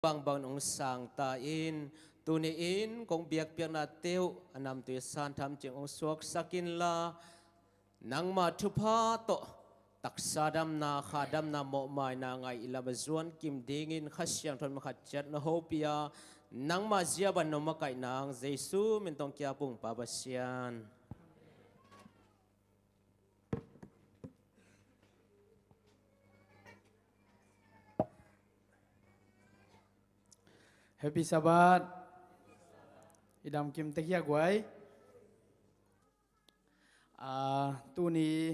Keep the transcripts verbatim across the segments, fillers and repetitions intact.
bangbang hong sang ta in, tuni-in kong biakpiakna teuh a namtui san tham ciang hong suaksak inla, nangma thupha tawh taksa damna, kha damna, mawhmaina ngaih lam a zuan kim dingin Kha Siangtho in khat ciat na hopih a, nangma zia bang na makaih nang Jesu min tawh kiap ung, Pa Pasian. Happy Sabbath. I dam kim tek hia guai. Ah, tuni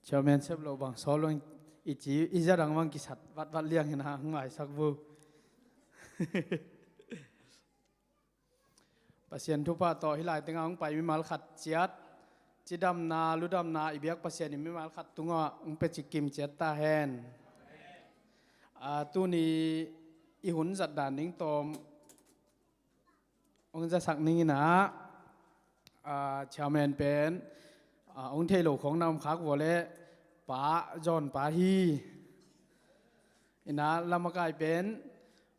chairman sep lo bang sawl lo in i ci i za dang bang kisat vat vat liang hi na, hong maisak bu. Pasian thupha tawh hih lai tengah hong pai mimal khat ciat cidamna, ludamna i biak Pasian in mimal khat tungah hong pia cik kim ciat ta hen. Ah, tuni i hun zat dan ding tawm hong zasak ning in ah, ah, chairman pen, ah, hong thei lo khawng na om khak vua leh Pa John pa hi. In ah lamakai pen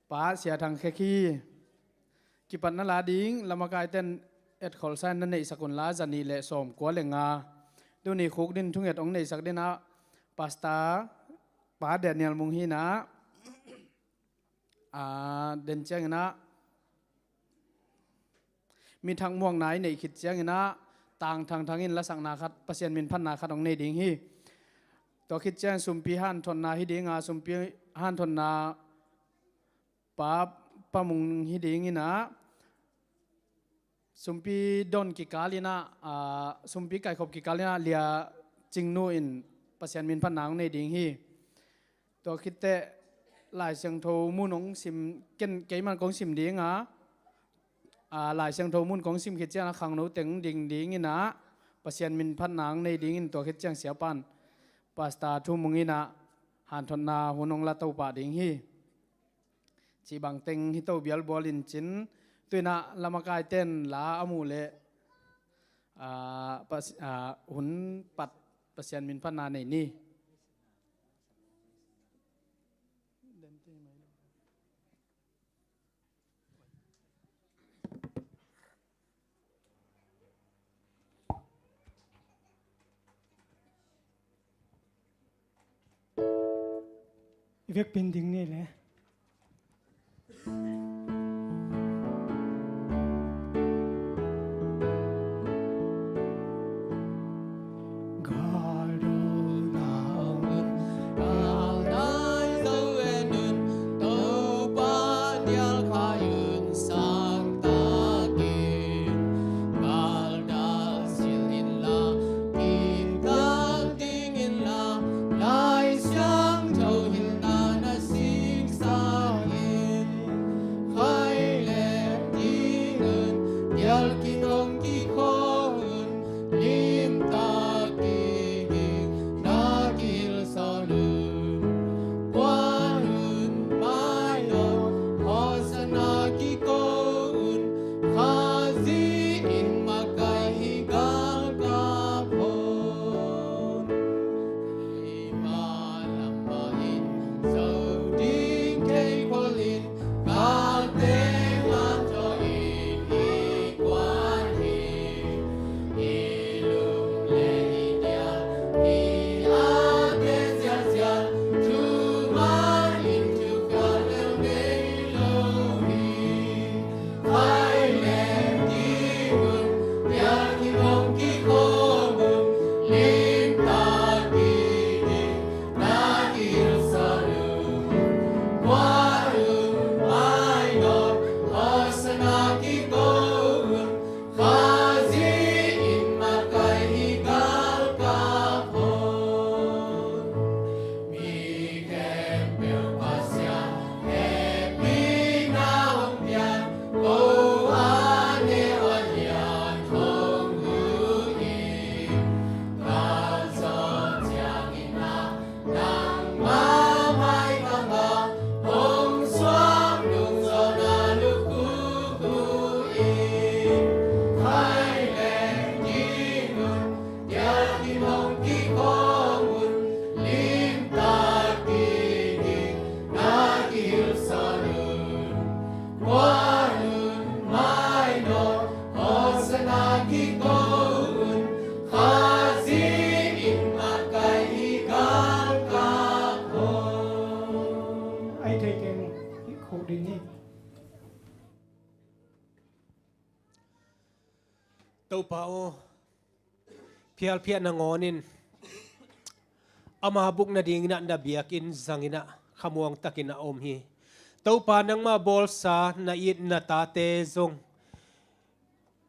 Pa Sia Thang Khek hi. Kipatna la ding lamakai ten etkholsa in na neihsak un la, za nih leh sawmkua leh nga. Tuni khukdin thunget hong neihsak ding ah Pastor Pa Daniel Mung hi in ah, ah, den ciangin ah mi thak muakna i neih khit ciangin ah tang thangthang in lasakna khat, Pasian min phatna khat hong nei ding hi. Tua khit ciang sumpi hanthotna hi ding a, sumpi hanthotna Pa, Pa Mung hi ding in ah, sumpi don kikal in ah, ah, sumpi kaikhop kikal in ah Lia Cingnu in Pasian min phatna hong nei ding hi. Tua khit teh Lai Siangtho mun hong sim, ken, keiman kong sim ding a, ah, Lai Siangtho mun kong sim khit ciang a khangno teng ding ding in ah Pasian min phatna hong nei dingin tua khit ciang siapan Pastor Thu Mung in ah hanthotna hun hong la to pah ding hi. Cih bang teng hi to bialbual in cin, tu in ah lamakai ten la a muh leh, ah, Pas-, ah, hun pat Pasian min phatna nei ni. I vekpi-in ding ni le. Topa aw, phialphiah nangawn in ama buk nadingin ah na biakinn zangin ah khamuang takin a om hi. Topa, nangmah bawlsa na it na tate zong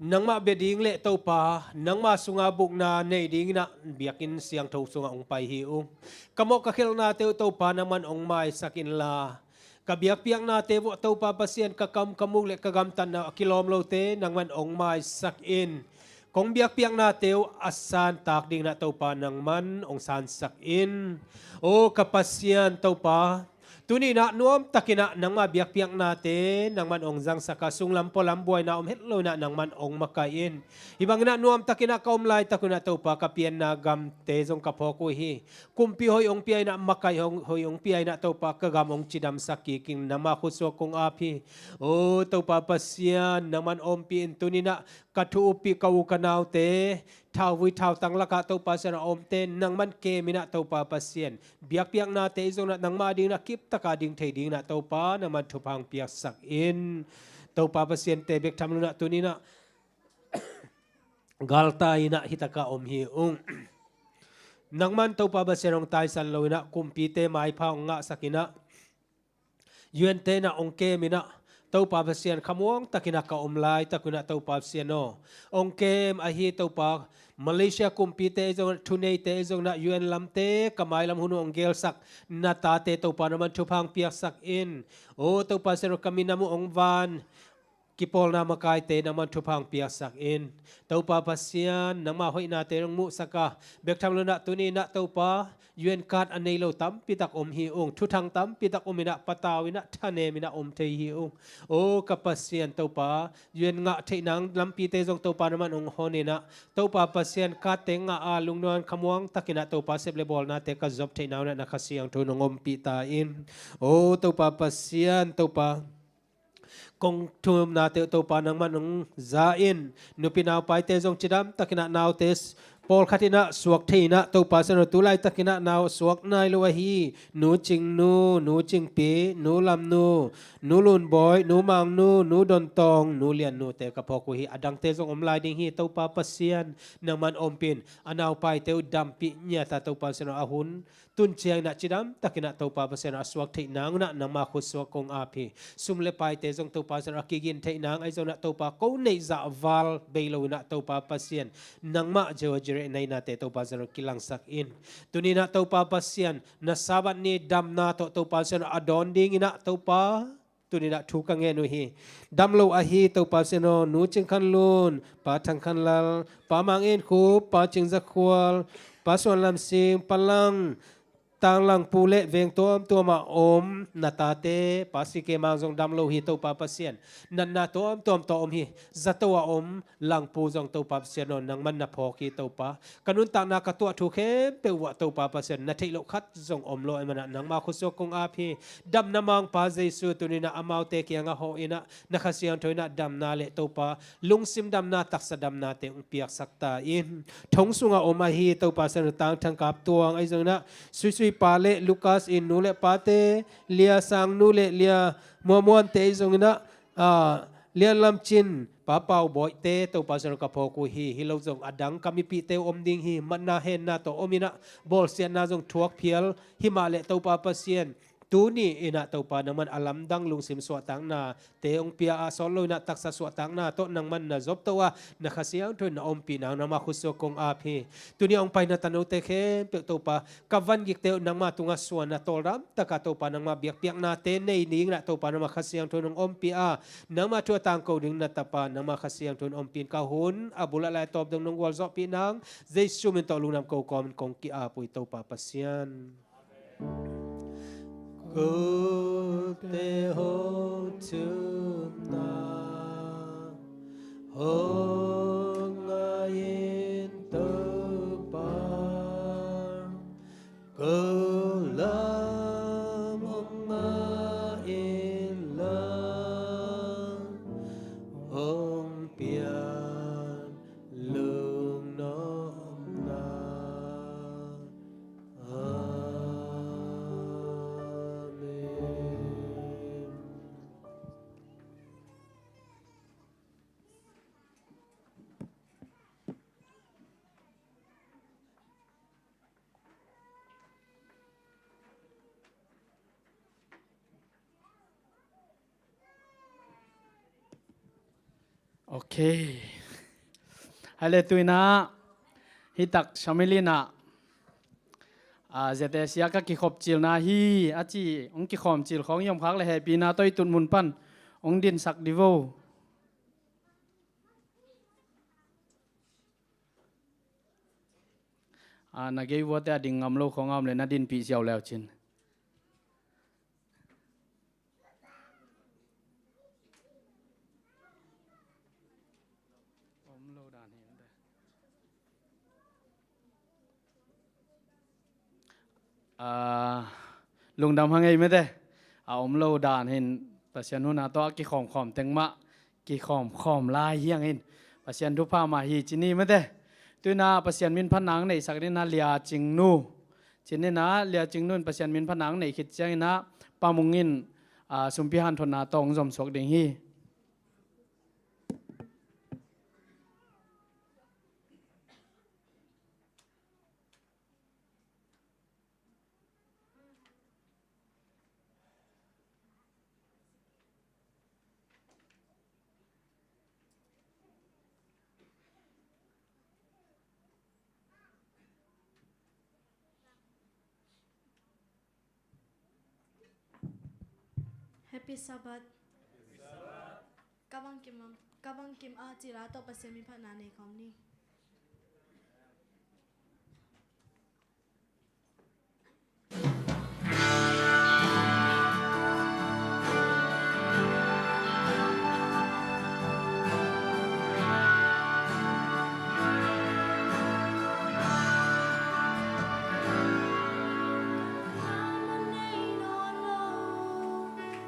nangmah bia ding le Topa, nangmah sunga bukna nei dingin ah biakinn siangtho sungah hong pai hi ung. Ka mawh ka khelhnate uh Topa, nangman hong maisak inla, ka biakpiaknate vuah Topa Pasian, ka kam ka muk le ka gamtatna a kilawm lote nangman hong maisak in. Kong biakpiaknate uh a santak dingin ah Topa, nangman hong sansak in. O ka Pasian Topa, tuni-in ah nuamtakin ah nangmah biakpiaknate nangman hong zangsak a, sunglam pualam buaina om het loin ah nangman hong makaih in. Hih bangin ah nuamtakin ah ka om laitak un ah Topa, ka pianna gamte zong ka phawk uh hi. Kumpi hoih hong pia in ah, makaih hong, hoih hong pia in ah Topa, ka gam hong cidamsak kik in, nangmah khutsuak kong ap hi. O Topa Pasian, nangman ompih in. Tuni-in ah ka thu uppih ka u ka naute, thauvui thautang lakah Topa Pasian a omte nangman kem in ah Topa Pasian, biakpiaknate i zongin ah nangmah dingin ah kiptak a ding thei dingin ah Topa, nangman thupha hong piaksak in. Topa Pasian, te bek tham loin ah tuni-in ah galtai in ah hih takah om hi ung. Nangman Topa Pasian hong taisan loin ah kumpite maipha hong ngahsak in ah, U N te in ah hong kem in ah, Topa Pasian, khamuang takin ah ka om laitak un ah Topa Pasian aw, hong kem ahi Topa, Malaysia kumpite i zongin ah, thuneite i zongin ah, U N lamte ka mailam hun uh hong gelsak na tate Topa, nangman thupha hong piaksak in. O Topa Pasian aw, ka minam uh hong van kipawlna makaite nangman thupha hong piaksak in. Topa Pasian, nangmah hoihnate hong muhsak a, bek tham loin ah tuni-in ah Topa, U N card a nei lo tampitak om hi ung, thuthang tampitak om in ah, patau in ah, thanem in ah om thei hi ung. O ka Pasian Topa, U N ngah theih nang lampite zong Topa, nangman hong hon in ah, Topa Pasian, card te ngah a lungnuam khamuang takin ah Topa, sep le bawlnate ka zop theih nang un ah na Kha Siangtho in hong ompih ta in. O Topa Pasian Topa, kong thumnate uh Topa, nangman hong za in. Nupi nau paite zong cidam takin ah naute s-, pawlkhat in ah suak thei in ah Topa Pasian aw, tu laitakin ah nau suak nai lo ahi Nu Cingnu, Nu Cingpi, Nu Lamnu, Nu Lunbawi, Nu Mangnu, Nu Dontawng, Nu Liannute ka phawk uh hi. A dangte zong om lai ding hi. Topa Pasian, nangman ompih in. A nau paite uh dampih ngiat a Topa Pasian aw, a hun tun ciangin ah cidam takin ah Topa Pasian aw, a suak theih nang un ah nangmah khutsuak kong ap hi. Sum le paite zong Topa Pasian aw, a kigin theih nang ahi zongin ah Topa, ko neih zah val bei loin ah Topa Pasian, nangmah Jehovah Jireh na hinate Topa Pasian aw, kilangsak in. Tuni-in ah Topa Pasian, na Sabbath ni damna tawh Topa Pasian aw, a dawn dingin ah Topa, tuni-in ah thu ka ngen uh hi. Dam lo ahi Topa Pasian aw, Nu Cing Khan Lun, Pa Thang Khan Lal, Pa Mang En Khup, Pa Cing Za Khual, Pa Suan Lam Sing, Pa Lang, Tang Lang Pu le veng tuamtuam ah om na tate, Pa Si Ke Mang zong dam lo hi Topa Pasian. Natna tuamtuam tawh om hi. Zato a om Lang Pu zong Topa Pasian aw, nangman na phawk hi Topa. Ka nuntakna ka tuah thu khempeuh uah Topa Pasian, na theih loh khat zong om lo ahih manin ah nangmah khutsuak kong ap hi. Damna Mangpa Jesu, tuni-in ah amaute kiangah hawh in ah, na Kha Siangtho in ah damna le Topa, lungsim damna, taksa damnate hong piaksak ta in. Thong sungah om ahi Topa Pasian aw, Tang Thang Kap Tuang ahi zongin ah, Suisui pa le Lukas in nu le pate, Lia Sang nu le Lia Muamuante ahi zongin ah, ah, Lian Lam Cin, Pa Pau Bawihte, Topa Pasian aw, ka phawk uh hi. Hi lo zong a dang ka mipihte uh om ding hi. Matna henna tawh om in ah, bawlsiatna zong thuak phial hi mah leh Topa Pasian, tuni-in ah Topa, nangman a lamdang lungsim suahtaknate hong pia a, sawt loin ah taksa suahtakna tawh nangman na zopto a, na Kha Siangtho in na ompih nang nangmah khutsuak kong ap hi. Tuni a hong paina tanote khempeuh Topa, ka vangikte uh nangmah tungah suan a, tawldam takin Topa, nangmah biakpiaknate nei dingin ah Topa, nangmah Kha Siangtho in hong ompih a, nangmah thu a tangko ding na Tapa, nangmah Kha Siangtho in ompih in. Ka hun a bul ah lai a tawp dong nong gualzawhpih nang Jesu min tawh lungdam ko kawmin kong ki-ap uh hi Topa Pasian. Kote hong thumna hong ngah in Topa, ko lam hong ngah inla, hong pian lungnuamna. Amen. Ok. Hale, tu-in ah hih tak Shamilin ah, a, Z S C ah ka kikhop cilna hi a ci, hong kikhawm cil khawng i om khak leh hehpihna tawh i tut mun pan hong dinsak dih vo. A, na gei vuate a ding ngam lo khawng a om leh na dinpih ziau le uh cin. Om lo dan hi mate. A, lungdam hang ei mate. A, om lo dan hi-in Pasian hun a tawh a kikhawmkhawm teng mah kikhawmkhawm lai hi hang in, Pasian thupha mah hi ci ni mate. Tu-in ah Pasian min phatna hong neihsak dingin ah Lia Cing Nu, ci-in ah Lia Cing Nu in Pasian min phatna hong neih khit ciangin ah Pa Mung in, a, sumpi hanthotna tawh hong zomsuak ding hi. Happy Sabbath. Ka bangkim, ka bangkim a cil a tawh Pasian min phatna nei khawm ni.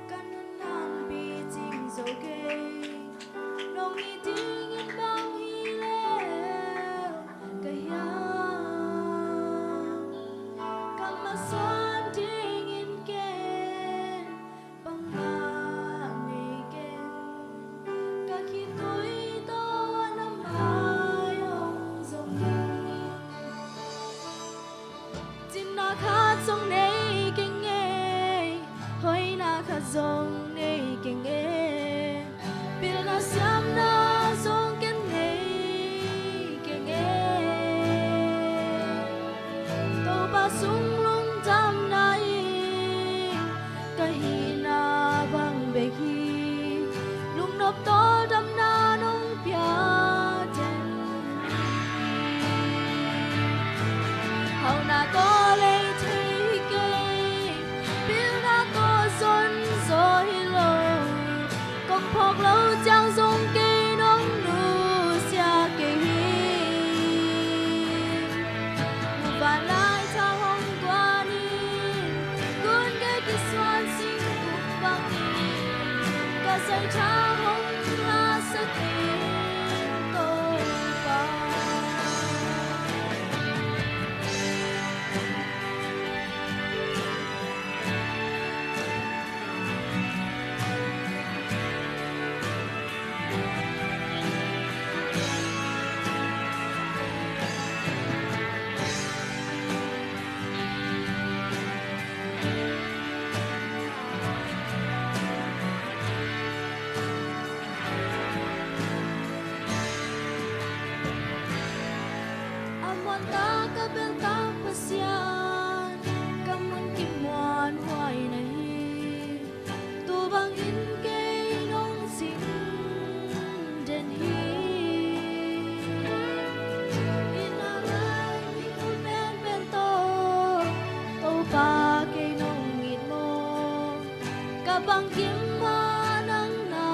Ka nuntakpi cing zo kei, nong it dingin bang hi lel ka hiam? Ka masa dingin ken bangmah nei keng, ka khitui tawh na mai hong zong ding. Cinna khat zong nei keng e, hoihna khat zong nei keng e, pilna siamna zong ken nei keng e. Topa sung lungdamna in ka hihna bang bek hi, lungnop tawh damna nong pia den hi. Hauhna tawh lei thei hi kei, pilna tawh zon zaw hi lo. Kong phawk lo ciang zong kei nong nusia kei hi. Muvanlai Tha hong guan in, gun gei kisuan singkung bangin, ka zaitha hong hasak in, Topa. A muan ta ka bel ta Pasian, ka mun kimuanhuai na hi. Tua bangin kei nong zin den hi. Inn a ngai mi khul penpen tawh Topa kei nong it maw? Ka bangkim mah nang na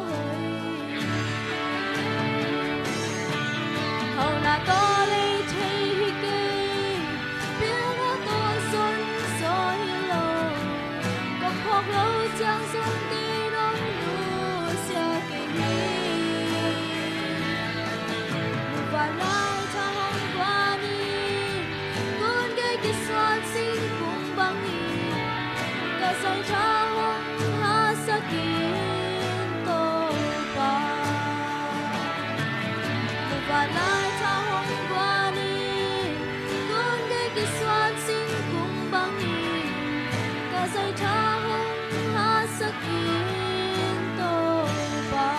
hoih. Hauhna tawh lei thei hi kei, pilna tawh zon zaw hi lo. Kong phawk lo ciang zong kei nong nusia kei hi. Muvanlai Tha hong guan in, gun gei kisuan singkung bangin, ka zaitha hong hasak in, Topa. Muvanlai Tha hong guan in, gun gei kisuan singkung bangin, ka zaitha hong hasak in, Topa.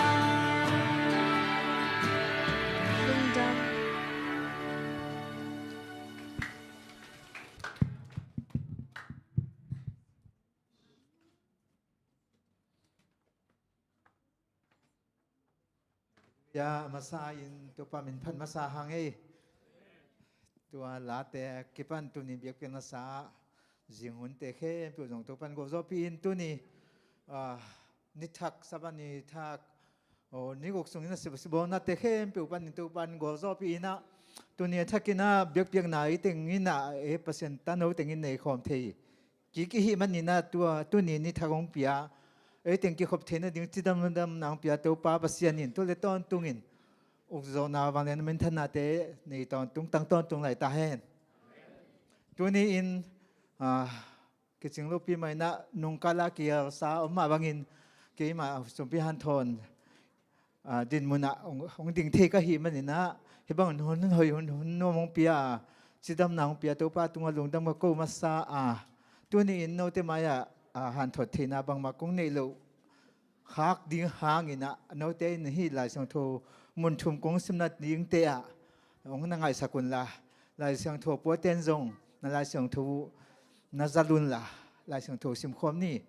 Hallelujah, a masa in Topa min phat masa hang ei. Tua late kipan tuni biakpiakna sa zinghunte khempeuh zong Topan gualzawhpih in tuni, ah, ni thak, Sabbath ni thak, oh, ni guk sungin a sibawlnate khempeuh panin Topan gualzawhpih inah tuni a thakinah biakpiakna ei teng inah ei Pasian tano tengin nei khawm thei kik i hih maninah tua tuni ni thak hong pia, ei teng kikhop theihna ding cidamdamna hong pia Topa Pasian in tu le tawntungin ukzawhna vanglian minthanate nei tawntung tang tawntung lai ta hen. Tuni in, ah, kicing lopi mah inah nungkala kialsa om mah bangin keimah sumpi hanthawn, ah, dinmunah hong, hong ding thei ka hih maninah hih bang hun, hun hoih hun, hun nuam hong pia a cidamna hong pia Topa tungah lungdam ka ko masa a, tuni in note mai-ah, ah, hanthawt theihna bangmah kong neih loh khak ding hanginah note in hih Lai Siangtho mun thum kong simna dingte ah hong na ngaihsak unla, Lai Siangtho puaten zong na Lai Siangtho uh na zal unla, Lai Siangtho simkhawm ni.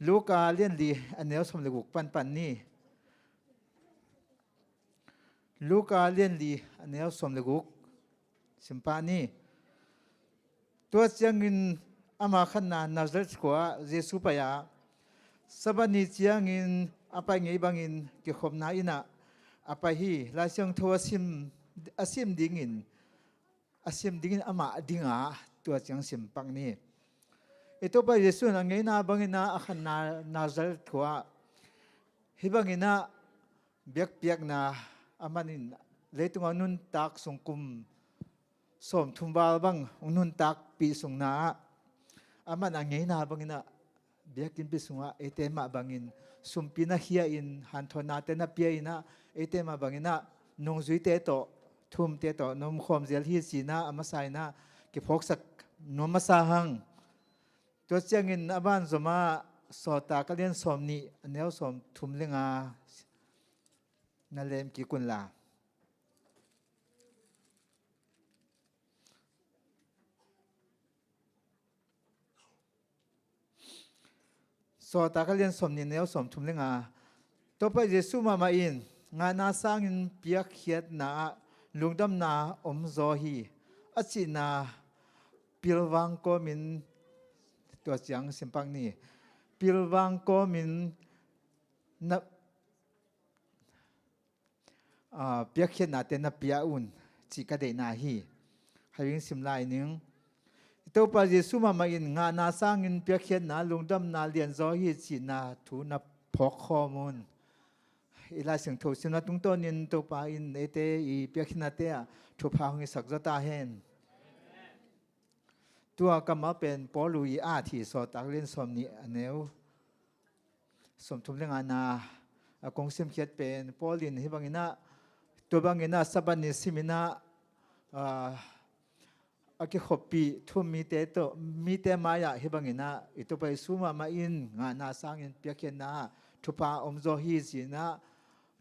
Luka lianli a neu sawm le guk panpan ni. Luka lianli a neu sawm le guk simpah ni. Tua ciangin ama khatna Nazareth khua-ah Jesu pai a, Sabbath ni ciangin a pai ngei bangin kikhopna innah a pai hi. Lai Siangtho a sim, a sim dingin, a sim dingin amah dinga tua ciang simpak ni. I Topa Jesu in a ngeina banginah a khanna Nazareth khua-ah hih banginah biakpiakna a manin leitungah nuntak sungkum sawmthum val bang hong nuntakpih sungna ah a man a ngeina banginah biakinnpi sungah eite mah bangin sumpi na khia in hanthawnate na pia inah eite mah banginah nungzuite tawh thumte tawh na umkhawm zel hi cinah a masa inah kiphawksak nuam masa hang. Tua ciangin a banzomah Sawltak a lian sawm nih a neu sawm thum le nga na lem kik unla. Sawltak a lian sawm nih a neu sawm thum le nga. Topa Jesu mahmah in ngahna sangin piakkhiatna ah lungdamna omzaw hi a cihna pilvang kawmin tua ciang simpak ni. Pilvang kawmin na, aa, piakkhiatnate na pia un cih ka deihna hi. Haiwing sim lai ning. I Topa Jesu mahmah in ngahna sangin piakkhiatna lungdamna lianzaw hi cihna thu na phawk khawm un. I Lai Siangtho simna tungtawnin Topa in eite i piakkhiatnate ah thupha hong hisak zaw ta hen. Tua kammal pen Paul i at hi. Sawltak lian sawm nih a neu sawm thum le ngana a kong simkhiat pen Paul in hih banginah tua banginah Sabbath ni siminah, ah, a kikhoppih thu-um mite tawh, mite mai-ah hih banginah i Topa Jesu mahmah in ngahna sangin piakkhiatna ah thupha omzaw hi cinah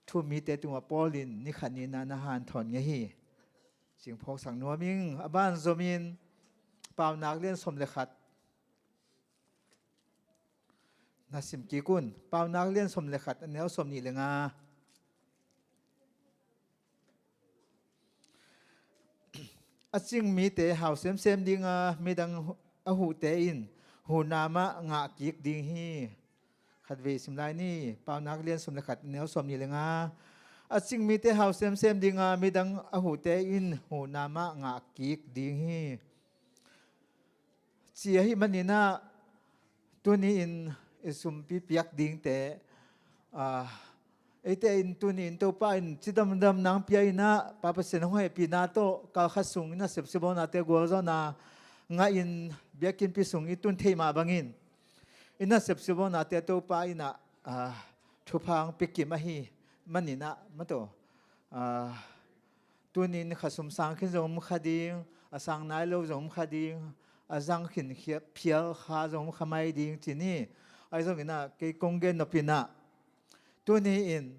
thu-um mite tungah Paul in ni khat ni-in na hanthawn ngei hi. Cingphawksak nuam ing. A banzomin Paunak lian sawm le khat na sim kik un. Paunak lian sawm le khat a neu sawm nih le nga. A cing mite hau semsem dinga midang a huhte in huhna mah ngah kik ding hi. Khatvei sim lai ni. Paunak lian sawm le khat a neu sawm nih le nga. A cing mite hau semsem dinga midang a huhte in huhna mah ngah kik ding hi. Ci ahih maninah tuni-in i sumpi piak dingte, ah, eite in tuni-in Topa in cidamdam nang pia inah Pa Pasian hong hehpihna tawh kalkhat sung inah sepsibawlnate gualzawhna ngahin biakinnpi sung i tun theih mah bangin inah sepsibawlnate Topa inah, ah, thupha hong piakim ahih maninah maw taw, ah, tunin kha sum sang khin zong om kha ding, a sang nai lo zong om kha ding, a zang khin phial kha zong om kha mai ding ci ni. Ahi zongin ah kei kong gen nop in ah tuni-in,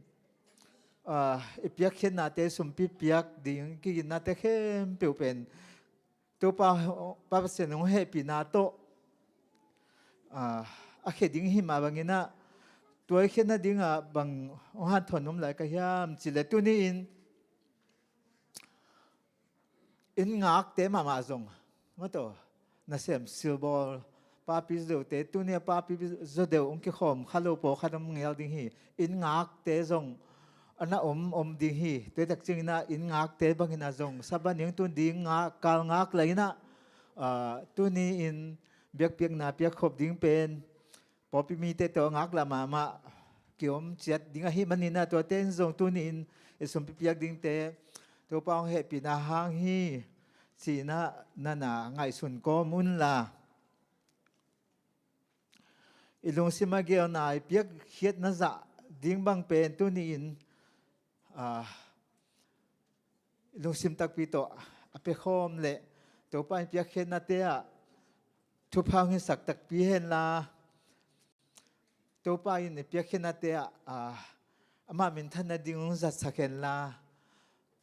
ah, i piakkhiatnate sumpi piak ding kiginnate khempeuh pen Topa, Pa Pasian hong hehpihna tawh, ah, a khia ding hi mah bangin ah Tua i khiatna dingah bang hong hanthawn om lai ka hiam cih leh tuni-in inn ngakte mahmah zong, mataw, nasem silbawl papi zaw deuhte, tuni a papi zaw deuh hong kikhawm kha lo pawlkhat om ngel ding hi. Inn ngakte zong a na om om ding hi. Tua tak ciangin ah inn ngakte bangin ah zong Sabbath ni hong tun ding ngak, kal ngak lai-in ah, ah, tuni-in biakpiakna piakkhop ding pen pawlpi mite tawh ngaklah mahmah kiom ciat ding ahih manin ah, tuate in zong tuni-in i sumpi piak dingte Topa hong hehpihna hang hi ci-in ah na na ngaihsun kawm unla, i lungsim a gelna, i piakkhiatna zah ding bang pen tuni-in, ah, lungsim takpi tawh a pia khawm leh Topa in piakkhiatnate ah thupha hong hisak takpi henla, Topa in i piakkhiatnate ah, ah, amah minthanna ding hong zatsak henla,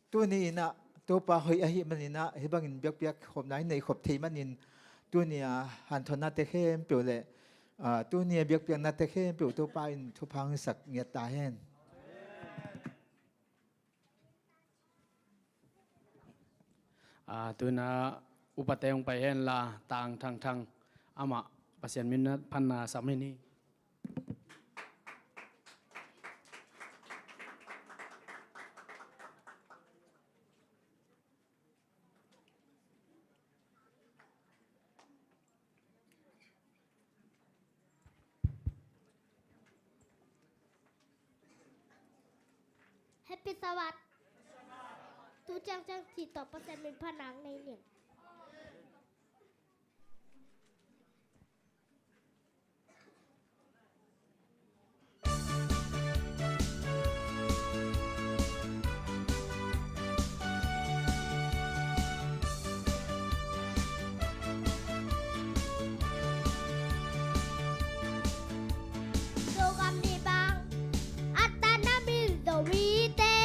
tuni-in ah Topa hoih ahih manin ah hih bangin biakpiak khopna i neih khop thei manin tuni a hanthawnate khempeuh leh, ah, tuni a biakpiaknate khempeuh Topa in thupha hong hisak ngiat ta hen. Ah, tu-in ah upate hong pai henla, Tang Thang Thang, amah Pasian min phatna sam hen ni. Happy Sabbath. Tu ciangciang ci tawh Pasian min phatna nei ning. Zogam ni bang a tan a min Zomite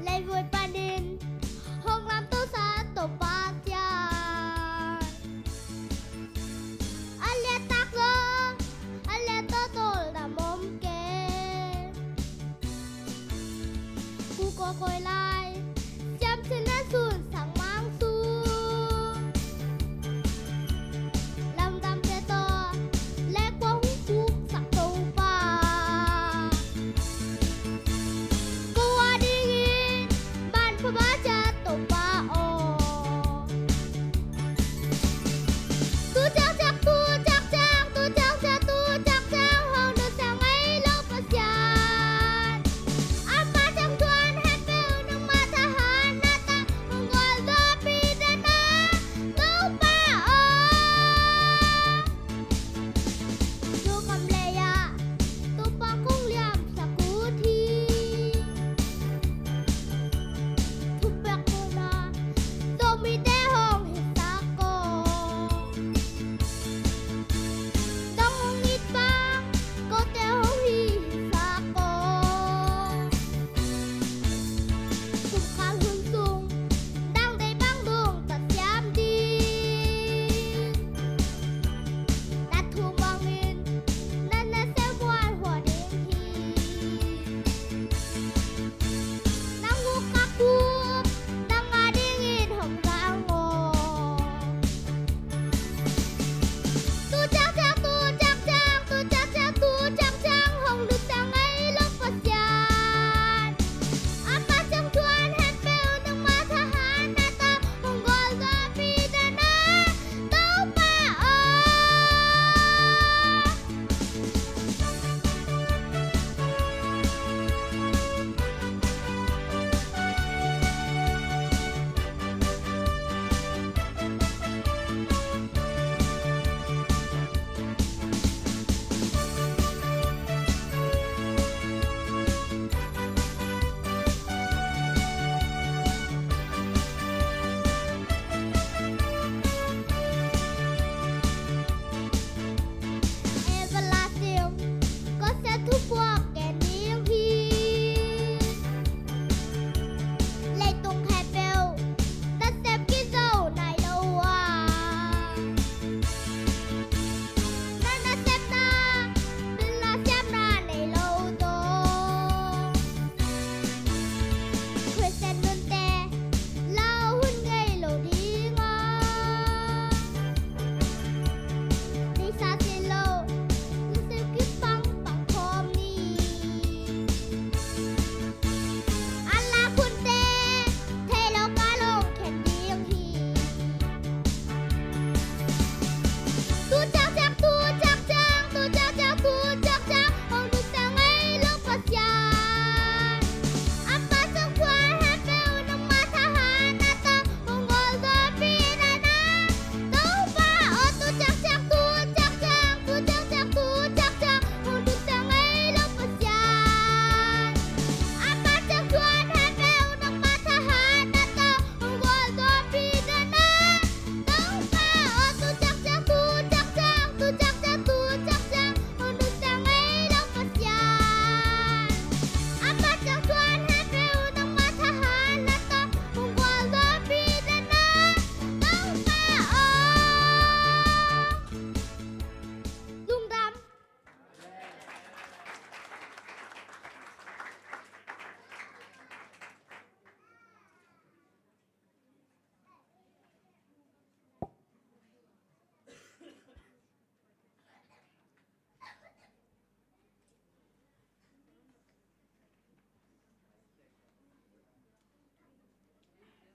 leivui panin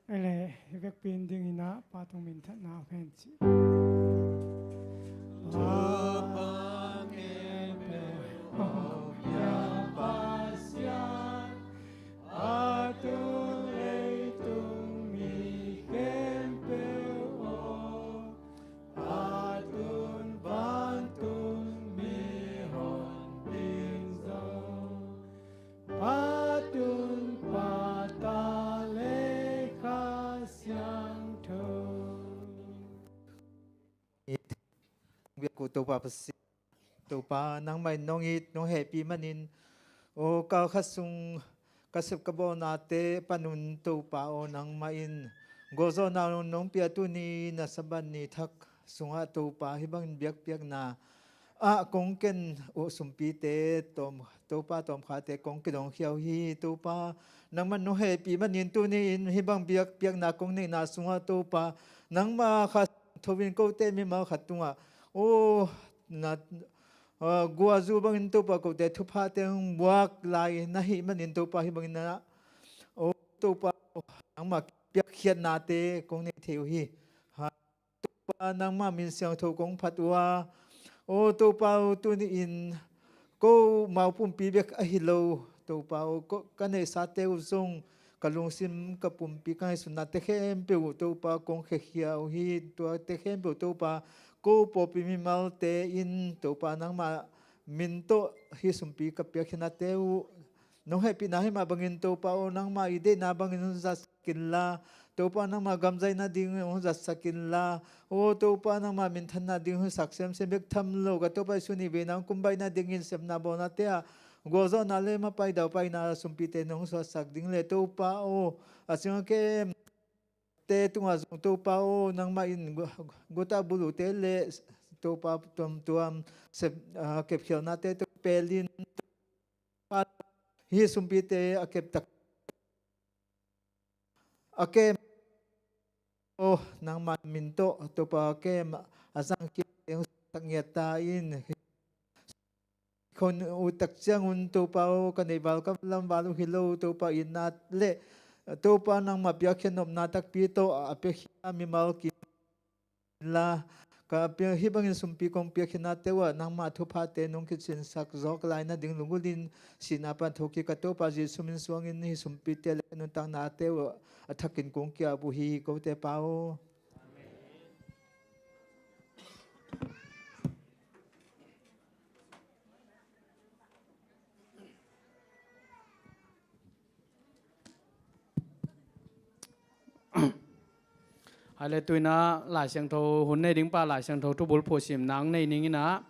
Ei le, i vekpi in ding in ah, Pa tung minthanna om hen ci. Topa, nangmah in nong it, nong hehpih manin, aw, kal khat sung ka sep ka bawlnate panun Topa aw, nangmah in gualzawhna nong pia tuni na Sabbath ni thak sungah Topa hih bangin biakpiakna ah kong ken uh sumpite tawm, Topa tawmkhate kong kidongkhia uh hi. Topa nangmah nong hehpih manin tuni in hih bang biakpiakna kong neihna sungah Topa nangmah khat tho in kote mimal khat tungah aw na, ah, guazu bangin Topa kote thuphate hong buak lai na hih manin Topa hih bangin na, aw Topa nangmah piakkhiatnate kong nei thei uh hi. Ha, Topa nangmah min siangtho kong phat uh a, aw Topa aw, tuni in ko mau pumpi bek ahi lo Topa aw, ko ka neihsate uh zong ka lungsim, ka pumpi, ka ngaihsutnate khempeuh Topa kong khekhia uh hi. Tuate khempeuh Topa ko pawlpi mimalte in Topa nangmah min tawh hih sumpi ka piakkhiatnate uh nong hehpihna hih mah bangin Topa aw, nangmah i deihna bangin hong zatsak inla, Topa nangmah gamzaina ding hong zatsak inla, aw Topa nangmah minthanna ding hong sak semsem bek tham lo, ka Topa Jesu nih veina hong kumbaihna dingin sepna bawlnate ah gualzawhna le mapai daupaina sumpite nong suahsak ding le Topa aw, a cing a kemte tungah zong Topa aw, nangmah in gu-, guta bulute le Topa tuamtuam sep, ah, kepkhialnate tawh pelin hih sumpite a keptak a kem aw, nangmah min tawh Topa a kem a zangkhia ding hong suahsak ngiat ta in. Khon uh tak ciangun Topa aw, ka neihval ka lamval uh hi lo Topa, itna le Topa nangmah piakkhiat nopna takpi tawh a piakhia mimal kim la, ka pia-, hih bangin sumpi kong piakkhiatnate uh ah nangmah thuphate nong kicinsak zawk lai nading lunggulhin sihna pan thokik ka Topa Jesu min suangin hih sumpite le nuntaknate uh a thakin kong ki-ap uh hi, kote Pa aw. Hai le, tu-in ah Lai Siangtho hun nei ding pa, Lai Siangtho thubulphuh simna hong nei ning in ah,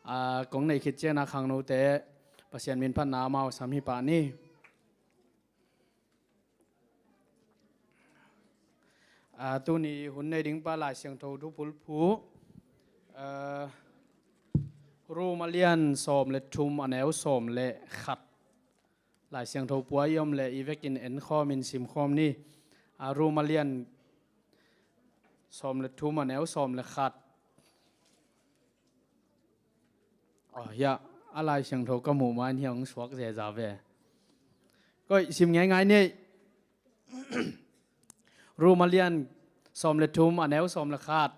a, kong nei khit ciangin ah khangnote Pasian minphatna amau sam hi pah ni. A, tuni hun nei ding pa Lai Siangtho thubulphuh, a, Rom a lian sawm le thum, a neu sawm le khat. Lai Siangtho pua i om leh i vekin enkhawmin simkhawm ni. A, Rom a lian sawm le thum, a neu sawm le khat. Aw, hiah a Lai Siangtho ka muh ma-in hiah hong suak zeza ve. Koih, sim ngeingai ni. Rom a lian sawm le thum, a neu sawm le khat.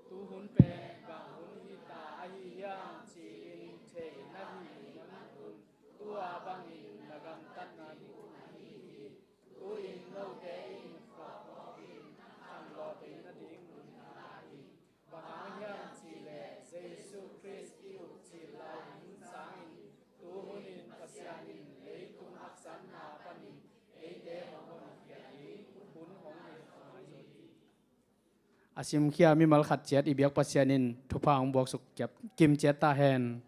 Tu hun pen bang hun hita ahi hiam ci-in thei na hih man un, tua bangin na gamtatna hun ahi hi. Tu-in note in khuak mawkin khanlawh theih nading hun na ngah hi. Bang hang hiam cih leh Jesu Khrist i up cil lai hun sangin tu hunin Pasian in leitung haksatna panin eite hong honkhia ding hun hong hilh kha hi. A simkhia mimal khat ciat i biak Pasian in thupha hong buaksuk kim ciat ta hen.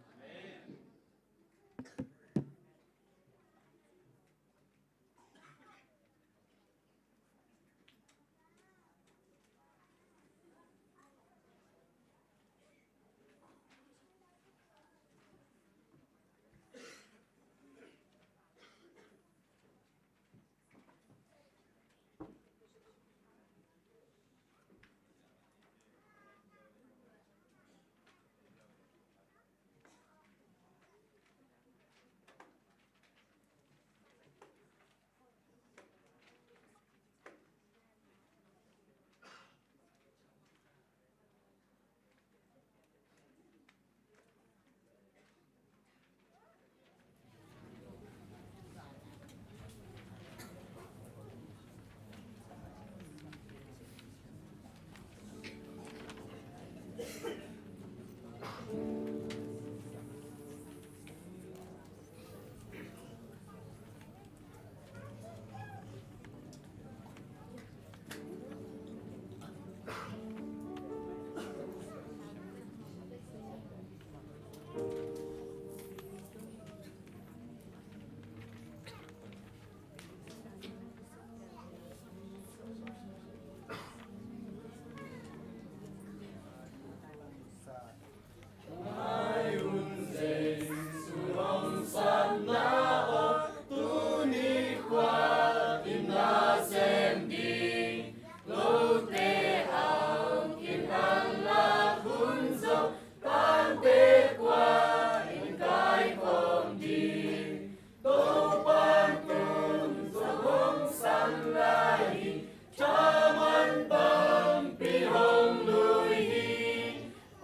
Topa tungah zong hong sam lai hi, thaman pampi hong lui hi.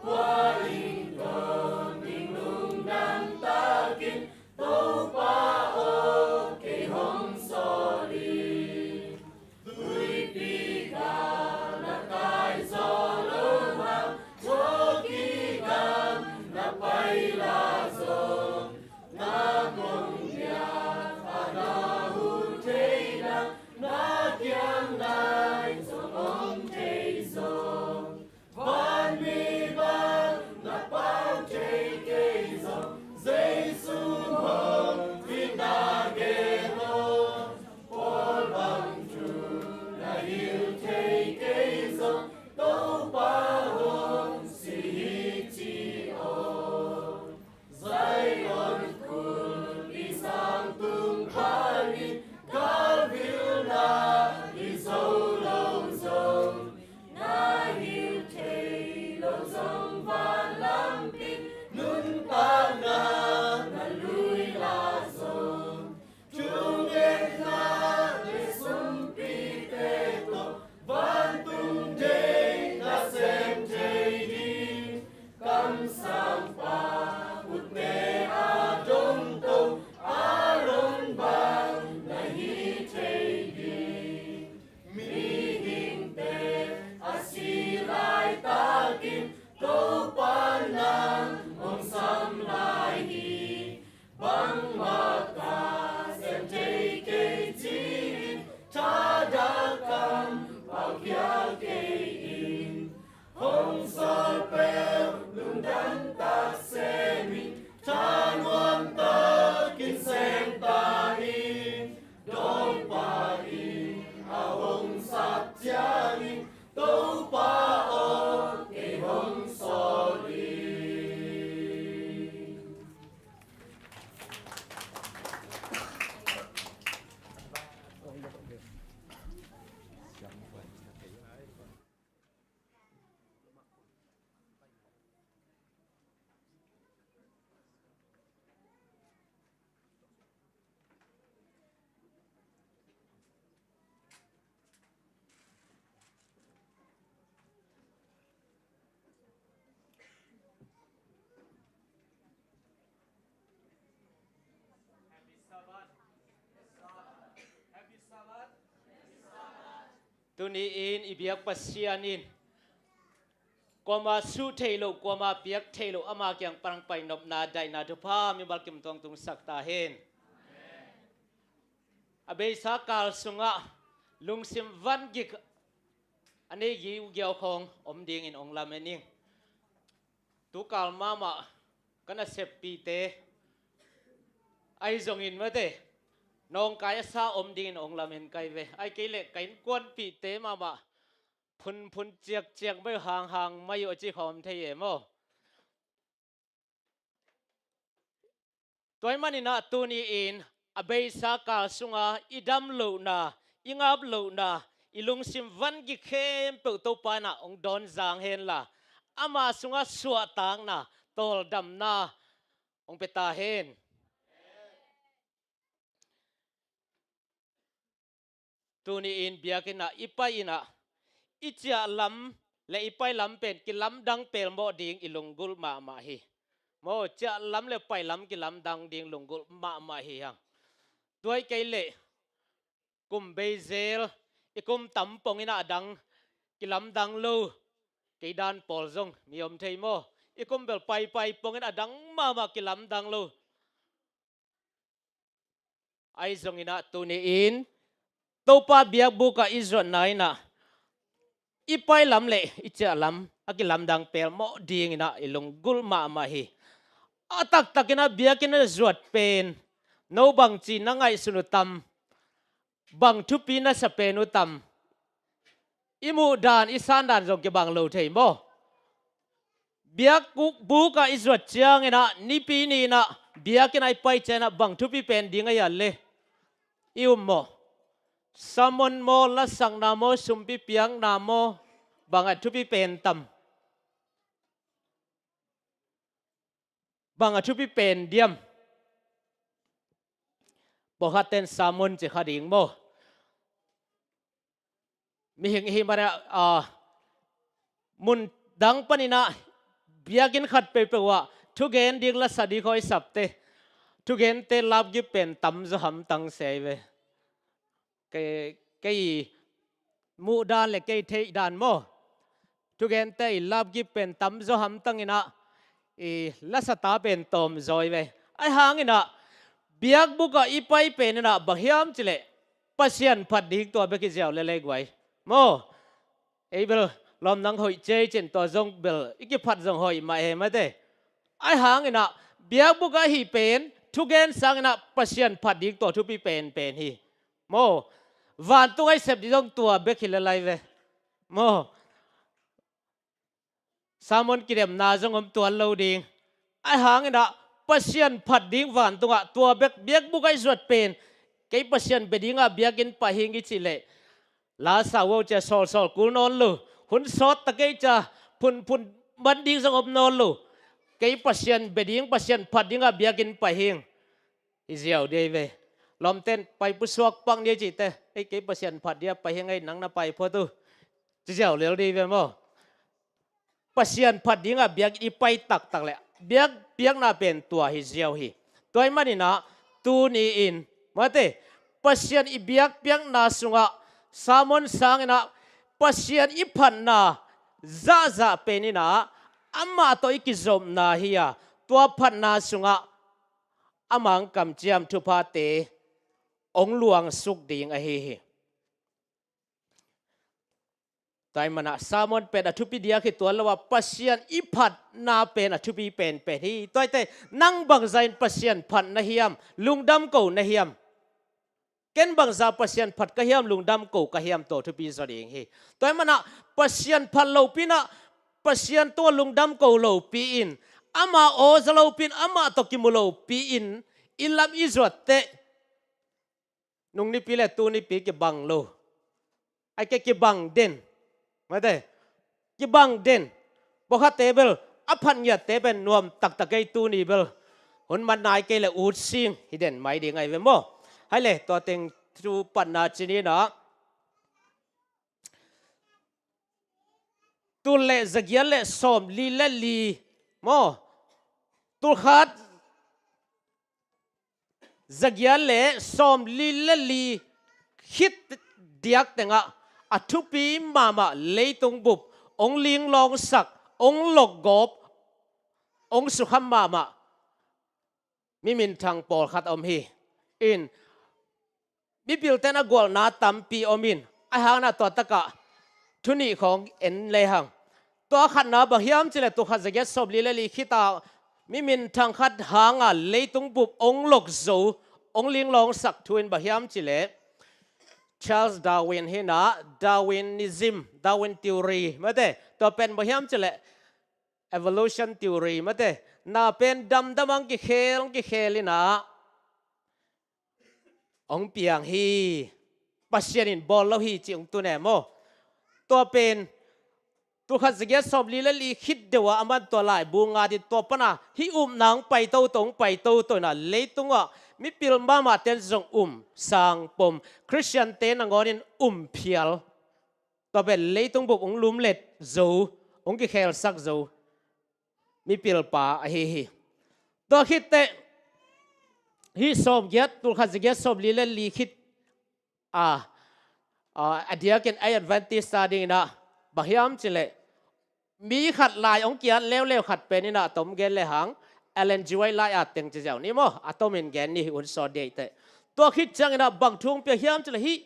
Kua in kong ding lungdam takin, Topa aw, kei hong sawl hi. Tuipi gal na kai zaw lo hang, tua kigamna pai lai zong, na kong biak a na huh thei nang, na kiang nai zong om thei zaw. Vanmi bang na pau thei kei zaw, Jesu hong itna gen aw. Paul bang thu na hilh thei kei zaw, Topa hong si hi ci aw. Zion khut i sang tung panin, galvilna hi zo lo zong, na hilh thei lo zong, van lampi nuntakna na lui lai zong, thungetna le sumpite tawh vantung deih na sem thei hi. Kamsangpa utte a dongto Aaron bang na hi thei ding. Mihingte a si laitakin Topa nang hong sam lai hi. Bangmah ka sem thei kei ci-in, thadah kam pau khia kei in. Hong sawl peuh lungdam tak sem in, thanuam takin sem ta in. Dawngpa in a hong sap ciangin, Topa aw, kei hong sawl in. Tuni-in i biak Pasian in kuamah suh theih loh, kuamah piak theih loh, ama kiang pan pai nopna, daihna, thupha mimal kim tuang tungsak ta hen. A beisa kal sungah lungsim vangik a nei giugiau khawng om dingin hong lamen ing. Tukal mahmah ka naseppihte ahi zongin mate, nawngkai a sa om dingin hong lamen kai ve. Ahih kei leh ka innkuanpihte mahmah phunphun ciakciak mai uh, hanghang mai uh a ci khawm thei e maw? Tua ahih manin ah tuni-in a beisa kal sunga i dam lohna, i ngap lohna, i lungsim vangik khempeuh Topa in ah hong dawn zang henla, ama sungah suahtakna, tawldamna hong pia ta hen. Tuni-in biakinn ah i pai-in ah i ciah lam le i pai lam pen kilamdang pelmawh ding i lunggulh mahmah hi. Maw, ciah lam le pai lam kilamdang ding lunggulh mahmah hi hang. Tua ahih kei leh kum bei zel, i kum tam pongin ah a dang kilamdang lo, kei dan pawl zong mi om thei maw? I kum bel paipai pongin a dang mahmah kilamdang lo. Ahi zongin ah tuni-in Topa biakbuk ah i zuatna in ah i pai lam le i ciah lam a kilamdang pelmawh dingin ah i lunggulh mahmah hi. A taktakin a biakinn a zuat pen no bangci na ngaihsun uh tam? Bang thupi na sa pen uh tam? I muh dan, i san dan zong kibang lo thei maw? Biakbuk ah i zuat ciangin ah, nipi ni-in ah biakinn ah i pai ciangin ah bang thupi pen ding a hiat le i um maw? Sermon maw, lasakna maw, sumpi piakna maw, bang a thupi pen tam? Bang a thupi pen diam? Pawlkhat ten sermon ci kha ding maw? Mihing i hih manin ah, mun dang panin ah biakinn khat peuhpeuh ah thugen ding, lasa ding khawi sapte, thugente lapgip pen tamzaw hamtang se hi ve. Kei, kei muh dan le kei theih dan maw, thugente i lapgip pen tamzaw hamtang in ah, i lasata pen tawmzaw hi ve. Ahi hangin ah biakbuk ah i pai pen in ah bang hiam cih leh Pasian phat ding tua bek hi ziau lel ei guai maw. Ei bel lawm nang hoih ciai cin, tua zong bel i kiphat zong hoih mah e, mate. Ahi hangin ah biakbuk ah hih pen thugen sangin ah Pasian phat ding tua thupi penpen hi maw. Vantung ah i sep ding zong tua bek hi lel ei ve maw. Sermon kidemna zong om tuan lo ding. Ahi hangin ah Pasian phat ding vantungah tua bek, biakbuk ah i zuat pen, kei Pasian bia dingah biakinn pai hing i cih leh, la sa uh cia sawlsawl kul nawn lo, hun sawt ta kei cia phunphun man ding zong om nawn lo. Kei Pasian bia ding, Pasian phat dingah biakinn pai hing, hi ziau dei ve. Lawmten pai pusuak pak ni a cihte, ei, kei Pasian phat dingah pai hing ei, nang na pai phot uh, ci ziau lel dei ve maw. Pasian phat dingah biakinn i pai taktak leh biak, biakna pen tua hi ziau hi. Tua ahih manin ah tuni-in, mate, Pasian i biakpiakna sungah sermon sangin ah Pasian i phatna zahzah pen in ah amah tawh i kizopna hi a, tua phatna sungah ama kamciam thuphate hong luangsuk ding ahi hi. Tua ahih manin ah sermon pen a thupi diak hi tuan lo a, Pasian i phatna pen a thupi penpen hi. Tua ahih teh nang bangzah in Pasian phat na hiam, lungdam ko na hiam? Ken bangzah Pasian phat ka hiam, lungdam ko ka hiam, tua thupi zaw ding hi. Tua ahih manin ah Pasian phat lopi-in ah, Pasian tungah lungdam ko lopi-in, ama aw za lopi-in, amah tawh kimu lopi-in i lam i zuat teh, nung nipi le tu nipi kibang lo. Ai ke, kibang den. Mate, kibang den. Pawlkhatte bel a phat ngiatte pen nuam taktak ei, tuni bel hun man nai kei le ut sing hi den mai ding ahi ve maw. Hai le, tua teng thu patna ci ni in ah, tul le zagiat le sawmli le li maw, tul khat zagiat le sawmli le li khit diak tengah a thupi mahmah leitung bup hong linglawngsak, hong lokgawp, hong sukham mahmah mi minthang pawlkhat om hi. In, mipilte in a gualna tampi om in, ahi hangin ah tua takah thu nih khawng en lehang. Tua khatna bang hiam cih leh, tul khat zagiat sawmli le li khit a mi minthang khat hanga leitung bup hong lok zo, hong linglawngsak thu in bang hiam cih leh, Charles Darwin hi in ah, Darwinism, Darwin theory, mate, tua pen bang hiam cih leh, evolution theory, mate, na pen damdam hong kikhel, hong kikhel in ah hong piang hi. Pasian in bawl lo hi cih hong tun e maw. Tua pen tul khat zagiat sawmli le li khit deuh ah aman tua laibu ngat in, tua pan a hih upna hong pai toto, hong pai toto in ah, leitungah mipil mahmahte in zong um, sang pom, Khristiante nangawn in um phial. Tua pen leitung bup hong lumlet zo, hong kikhelsak zo mipilpa ahi hi. Tua khit teh, hih sawmgiat, tul khat zagiat sawmli le li khit a, a, a diakin a Adventist-te adingin ah bang hiam cih leh, mi khat lai hong ki-at leuleu khat pen in ah, a tom gen lehang, Ellen G. White lai-at teng ci ziau ni maw, a tomin gen ni hi, hun sawt ding teh. Tua khit ciangin ah bang thu hong piak hiam cih leh, hih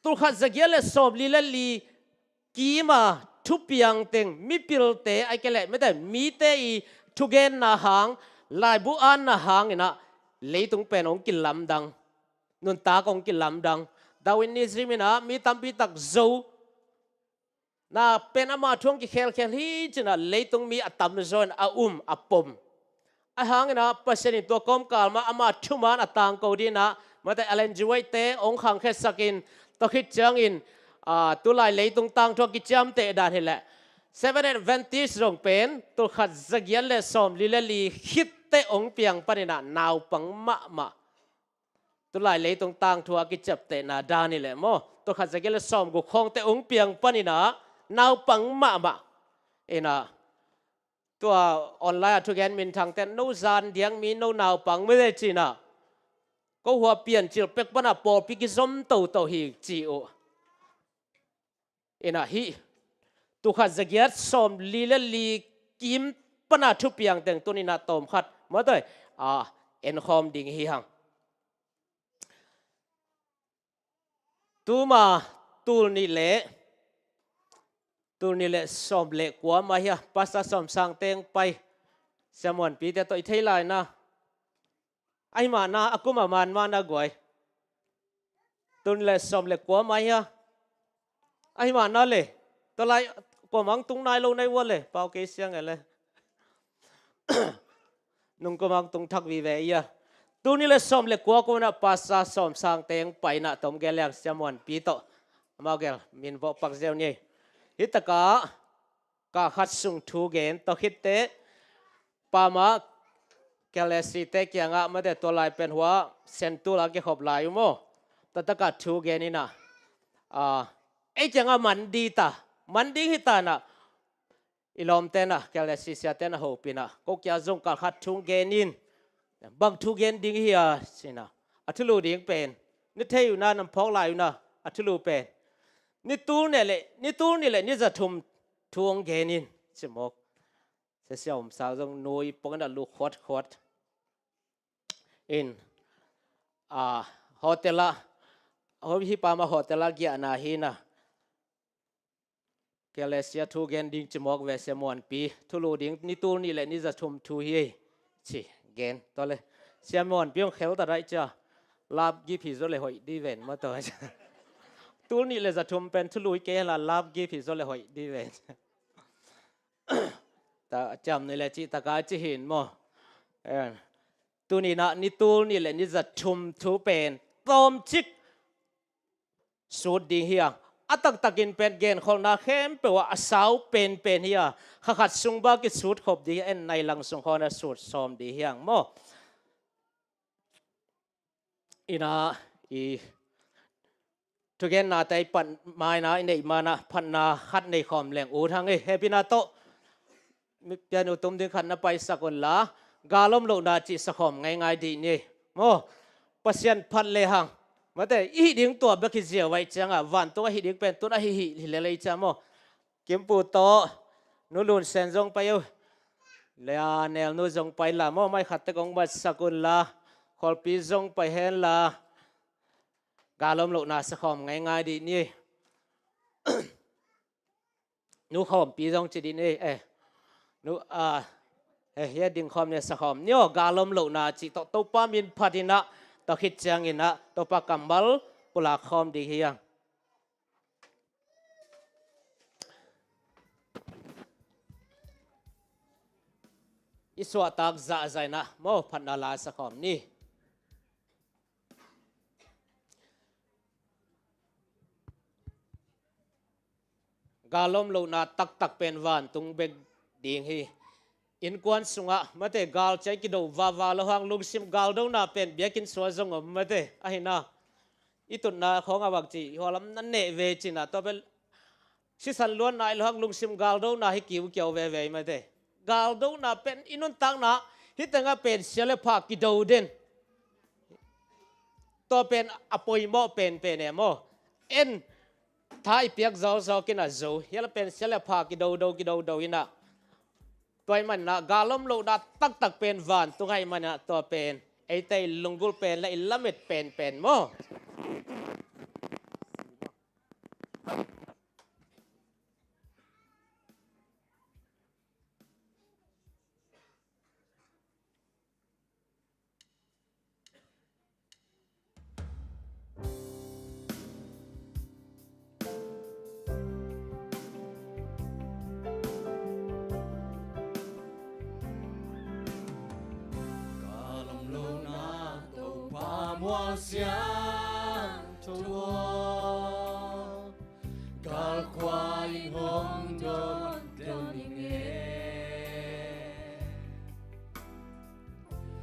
tul khat zagiat le sawmli le li kim a thupiang teng, mipilte, ai ke leh, mite, mite i thugenna hang Laibu anna hangin ah leitung pen hong kilamdang, nuntak hong kilamdang. Darwinism in ah mi tampi tak zo na pen ama thu hong kikhelkhel hi ci-in ah leitung mi a tamzaw in a um a pom. Ahih hangin ah Pasian in tua kawmkal mah ama thuman a tangko dingin ah, mate, Ellen G. White te hong khangkhiatsak in, tua khit ciangin, ah, tulai leitung tangthu a kiciamteh dan hi leh, Seventh Adventist zong pen tulkhat zagiat le sawmli le li khit teh hong piang panin ah naupang mahmah. Tulai leitung tangthu a kiciaptehna dan hi leh maw, tulkhat zagiat le sawmguk khawng teh hong piang panin ah naupang mahmah. In ah tua online a thugen minthang ten, no zan diak mi, no naupang mi le ci-in ah, ko hua Piancil pek pan ah pawlpi kizom toto hi ci uh. In ah hih tulkhat zagiat sawmli le li kim pan a thupiang teng tuni-in ah tawmkhat, mate, ah, enkhawm ding hi hang. Tuma tul nih le, tul nih le sawm le kua mah hi a, Pastor Sawm Sang teng pai, Sia Muan Pi te tawh i thei lai na. Ahih manin a kum a man mah na guai. Tul nih le sawm le kua mah hi a. Ahih manin le, tua lai kua mah hong tung nai lo na hi ua le, pau kei siang e le. Nung kua mah hong tung thak vive hi a. Tul nih le sawm le kua kum in ah Pastor Sawm Sang teng pai in ah tawm gel leng Sia Muan Pi tawh. Amau gel min vawh pak ziau ni. Hih tak ah kal khat sung thu gen, tua khit teh Pa mah Kelesi te kiangah, mate, tua lai pen hua Sentul a kikhop lai uh maw. Tua tak ah thu gen in ah, ah, ei kiangah man ding ta, man ding hi ta in ah, i lawmte in ah, Kelesi siate in ah hopih in ah, ko kiang zong kal khat thu gen in, bang thu gen ding hi a ci-in ah, a thulu ding pen, na thei uh na, na phawk lai uh na, a thulu pen, ni tul nih le, ni tul nih le ni za thum thu hong gen in ci mawk. Sia Sia Om Sang zong nui pong in ah lu khuatkhuat. In, ah, hotel ah, ho-, hih pa mah hotel ah giahna hi in ah, Kelesi a thu gen ding ci mawk ve, Sia Muan Pi, thulu ding ni tul nih le ni za thum thu hi ei ci gen. Tua le Sia Muan Pi hong khel ta daih cia, lap gip hi zaw le hoih ding ven maw tua. Tul nih le za thum pen thulu hi kei hen la, lap gip hi zaw le hoih ding ven. Ta ciam ni le cih tak a ci hi in maw. En. Tuni-in ah ni tul nih le ni za thum thu pen tawmcik sut ding hi a. A taktakin pen genkholhna khempeuh ah a sau penpen hi a. Kha khat sung bang kisut khop ding hi a, en nai lang sung khawng ah sut sawm ding hi hang maw. In ah i thugenna te i pan ma-in ah, i neih ma-in ah phatna khat nei khawm leng ut hang ei. Hehpihna tawh mi pianu tum ding khat na paisak un la, gal om lohna cih sa khawm ngeingai dih ni ei. Maw, Pasian phat le hang, mate, i hih ding tua bek hi ziau ahih ciangah, vantung a hih ding pen tu-in a hih hi lel ei cia maw. Kimpu tawh, Nu Lun Sen zong pai uh. Lea Nel Nu zong pai la maw, mai khat tek hong matsak un la. Khualpi zong pai hen la. Gal om lohna sa khawm ngeingai dih ni. Nu Khawmpi zong ci dih ni. Eh. Nu, ah, eh, hia ding khawm ni, sa khawm ni aw, gal om lohna cih tawh Topa min phat in ah, tua khit ciangin ah Topa kammal pulak khawm ding hi hang. I suahtak zahzah in ah maw, phatna la sa khawm ni. Gal om lohna taktak pen vantung bek ding hi. Innkuan sungah, mate, gal ciang kido vava lo hang, lungsim galdona pen biakinn sungah zong om, mate, ahi na. I tutna khawng a bang ci, hua lam na neh ve ci-in ah, tua pen sisan luanna hi lo hang, lungsim galdona hi kiukiau veve, mate. Galdona pen i nuntakna hi tengah pen sia le pha kido den. Tua pen a poimawh penpen e maw. En, tha i piak zawkzawk in a zo, hia le pen sia le pha kidodo kidodo in ah. Tua ahih manin ah gal om lohna taktak pen vantung ahih manin ah, tua pen eite i lunggulh pen le i lamet penpen maw. Khual siangtho aw, kal khua in hong dawn dawn ing e.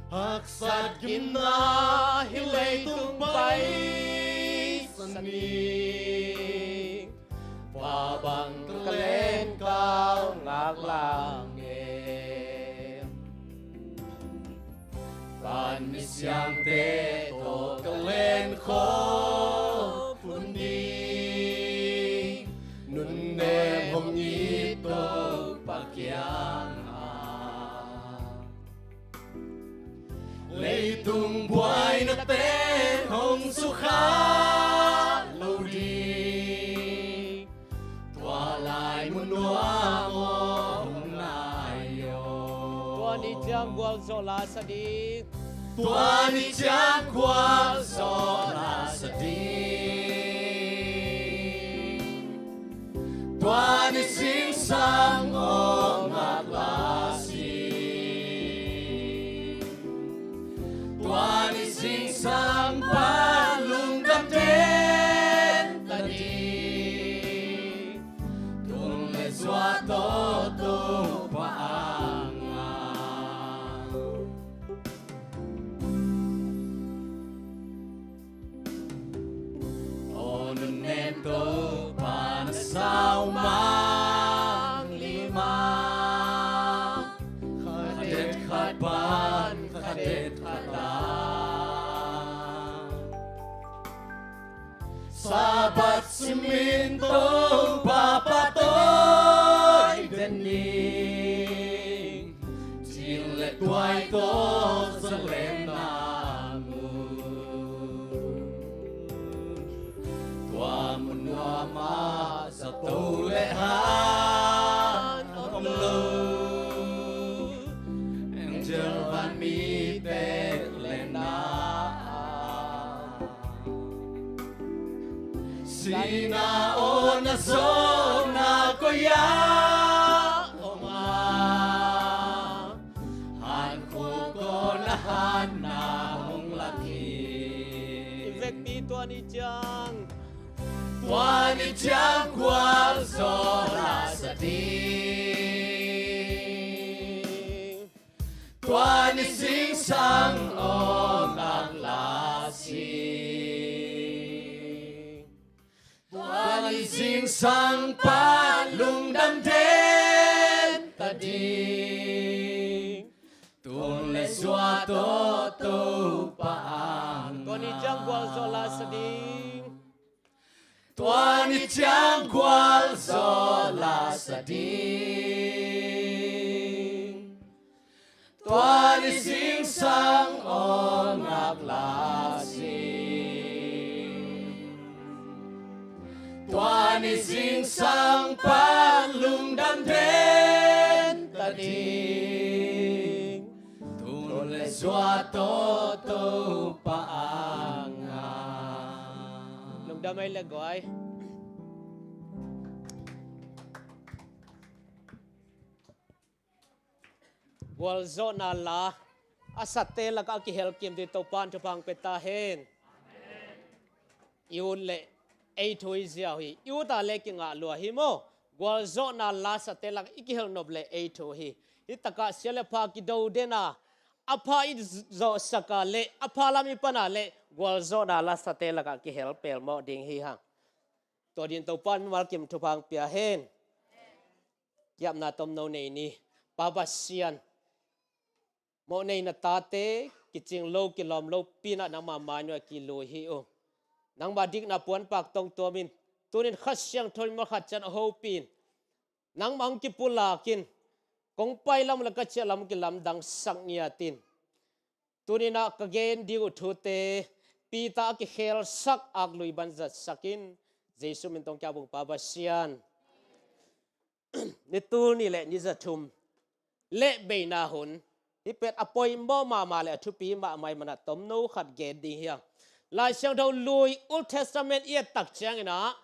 Haksat gimna hih leitung paisan ning, Pa bang ka len kau ngak lang e. Van misiangte tawh ka len khawm hun ding, nunnem hong it Topa kiangah. Leitung buaina ten hong sukha lo ding, tua lai mun nuam aw hong nai aw. Tua ni ciang gualzawh la sa ding. Tua ni ciang gualzawh la sa ding. Tua ni zingsang aw ngak la sing. Tua ni zingsang pan lungdam den ta ding, tun le zua tawh Topa angah. Aw nunnem Topa na sau mang lima, khat et khat pan khat et khat a. Sabbath simin Topa pahtawi den ning, cil le tuai tawh zalenna mu. Tua mun nuam ah zato le han om lo, angel vanmite lenna ah. Sihna aw na zawhna koi ah om a, hankhuk aw na hanna hong lak hi. I vekpi tua ni ciang. Tua ni ciang gualzawh la sa ding. Tua ni zingsang aw ngak la sing. Tua ni zingsang pan lungdam den ta ding, tun le zua tawh Topa angah. Tua ni ciang gualzawh la sa ding. Tua ni ciang gualzawh la sa ding. Tua ni zingsang aw ngak la sing. Tua ni zingsang pan lungdam den ta ding, tun le zua tawh Topa angah. Lungdam ei le guai. Gualzawhna la a sate lakah a kihel kim ding Topa'n thupha hong pia ta hen. I ut le ei thu i ziau hi. I ut a le kingah lua hi maw. Gualzawhna la sate lakah i kihel nop le ei thu hi. Hih takah sia le pha kido den a, a pha i zawhsak a le a pha lam i pan a le gualzawhna la sate lakah kihel pelmawh ding hi hang. Tua dingin Topa'n mimal kim thupha hong pia hen. Kiapna tomno nei ni. Pa Pasian, mawhnei na tate kicing lo kilawm lopi-in ah nangma mai-ah kilui hi uh. Nangma dikna puanpak tongtuamin tunin Kha Siangtho in mawhkhat ciat hopih in, nangmah hong kipulakin, kong pai lam le ka ciah lam kilamdangsak ngiatin, tunin ah ka gen ding uh thute Peter a kikhelsak aklui bang zatsakin, Jesu min tawh kiap ung Pa Pasian. Ni tul nih le ni za thum le beina hun, hih pen a poimawh mahmah le a thupi mahmah ahih manin tomno khat gen ding hi hang. Lai Siangtho lui Old Testament i et tak ciangin ah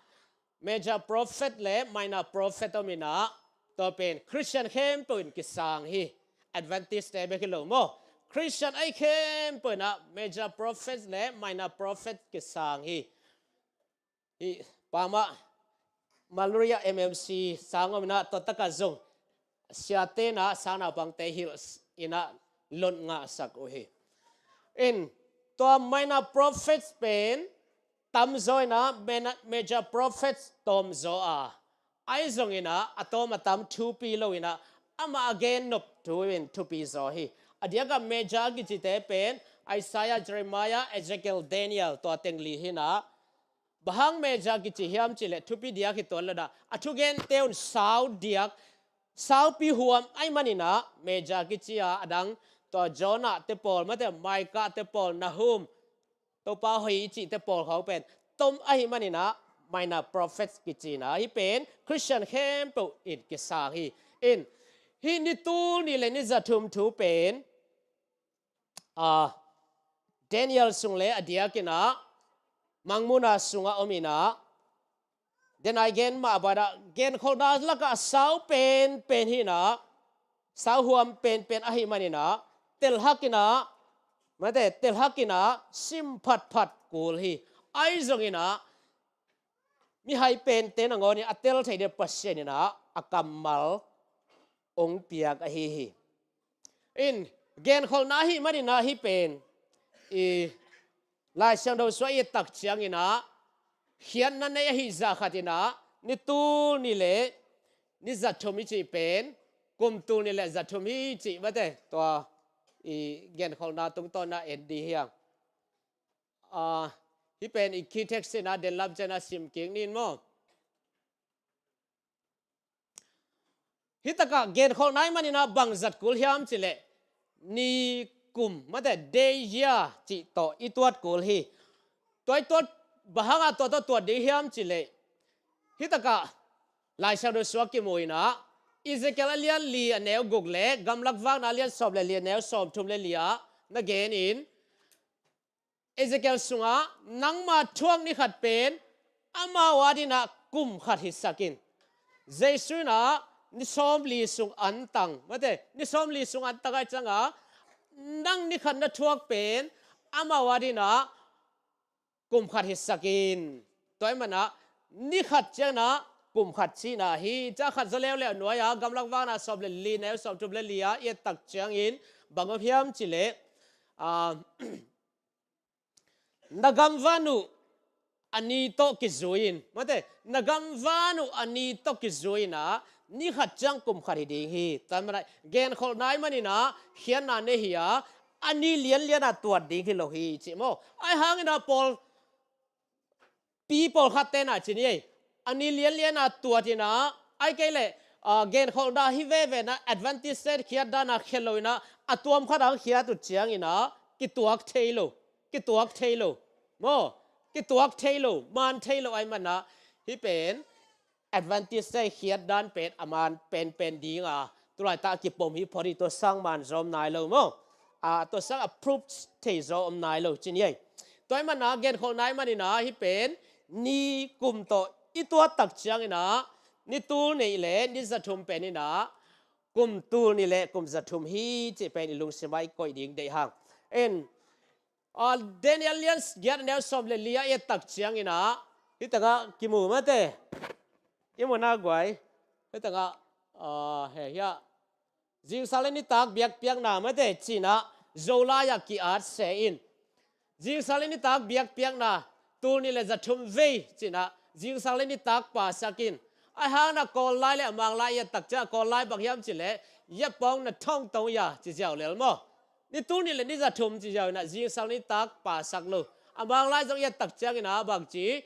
Major Prophet le Minor Prophet om in ah, tua pen Christian khempeuh in kisang hi. Adventist te bek hi lo maw, Christian ahi khempeuh in ah major prophets le minor prophets kisang hi. Hih pamah Maluria M M C sang om in ah, tua takah zong siate in ah sangnaupangte hilh in ah lot ngahsak uh hi. In tua minor prophets pen tamzaw in ah, mena-, major prophets tawmzaw a, ahi zongin ah a tawm a tam thupi lo in ah, amah a gen nop thu in thupi zaw hi. A diakah major kicite pen Isaiah, Jeremiah, Ezekiel, Daniel, tua teng li hi in ah, bang hang major kici hiam cih leh thupi diak hi tuan lo in ah, a thugente un sau diak, saupi huam ahih manin ah major kici a, a dang tua Jonah te pawl, mate, Micah te pawl, Nahum, Topa hoih i cihte pawl khawng pen tom ahih manin ah minor prophets kici in ah, hih pen Christian khempeuh in kisang hi. In hih ni tul nih le ni za thum thu pen, a, Daniel sung le a diakin ah Mangmuhna sungah om in ah, den a i gen mah bangin ah genkholhna lakah a sau penpen hi in ah, sau huam penpen ahih manin ah telhak in ah, mate, telhak in ah sim phatphat kul hi. Ahi zongin ah mihai pente nangawn in a tel thei ding Pasian in ah a kammal hong piak ahi hi. In genkholhna ahih manin ah hih pen i Lai Siangtho sung i et tak ciangin ah khiatna nei ahih zah khat in ah ni tul nih le ni za thum i cih pen kum tul nih le za thum hi cih, mate, tua i genkholhna tungtawn in ah en dih hi hang. A, hih pen i key text in ah den lam ciang in ah sim kik ni in maw. Hih takah genkholhna ahih manin ah bang zat kul hiam cih leh ni, kum, mate, day, year cih tawh i tuat kul hi. Tua i tuat, bang hang a tua tawh tuat ding hiam cih leh, hih takah Lai Siangtho sung ah kimu in ah, Ezekiel a lian li a neu guk le Gamlak Vakna a lian sawm le li a neu sawm thum le li ah na gen in, Ezekiel sungah nangma thuak ni khat pen amau adingin ah kum khat hisak in. Jesu in ah ni sawmli sung antang, mate, ni sawmli sung antang ahih ciangin ah nang ni khat na thuak pen amau adingin ah kum khat hisak in. Tua ahih manin ah ni khat ciangin ah kum khat cihna hi. Ciang khat zaw leuleu nuai ah Gamlak Vakna sawm le li neu sawm thum le li ah i et tak ciangin bang om hiam cih leh, ah, na gamvan uh a ni tawh kizui in, mate, na gamvan uh a ni tawh kizui in ah ni khat ciang kum khat hi ding hi. Tua ahih manin ah genkholhna ahih manin ah khiatna nei hi a, a ni lianlian a tuat ding hi lo hi ci maw. Ahi hangin ah pawlpi pawlkhatte in ah ci ni ei, a ni lianlian a tuat in ah, ahih kei leh, ah, genkholhna hi veve in ah Adventist te khiat dan a khia lo in ah a tuam khat a khiat uh ciangin ah kituak thei lo, kituak thei lo maw, kituak thei lo, man thei lo ahih manin ah hih pen Adventist te khiat dan pen a man penpen ding a, tulaitak a kipom hi phot hi, tua sang man zaw om nai lo maw. A, tua sang a proof thei zaw om nai lo ci ni ei. Tua ahih manin ah genkholhna ahih manin ah hih pen ni, kum tawh i tuat tak ciangin ah ni tul nih le ni za thum pen in ah kum tul nih le kum za thum hi cih pen i lungsim ah i koih ding deih hang. En, a, Daniel lian giat neu sawm le li ah i et tak ciangin ah hih tengah kimu, mate, i mu na guai, hih tengah, a, he, hiah zingsang le nitak biakpiakna, mate, ci-in ah Zolai ah ki-at se in. Zingsang le nitak biakpiakna tul nih le za thum vei ci-in ah zingsang le nitak pasak in. Ahi hangin ah Kawl lai le a Mang lai i et tak ciang, Kawl lai bang hiam cih leh, ya pawng na thawng tawng ya ci ziau lel maw. Ni tul nih le ni za thum ci ziau in ah zingsang le nitak pasak lo. A Mang lai zong i et tak ciangin ah bang ci,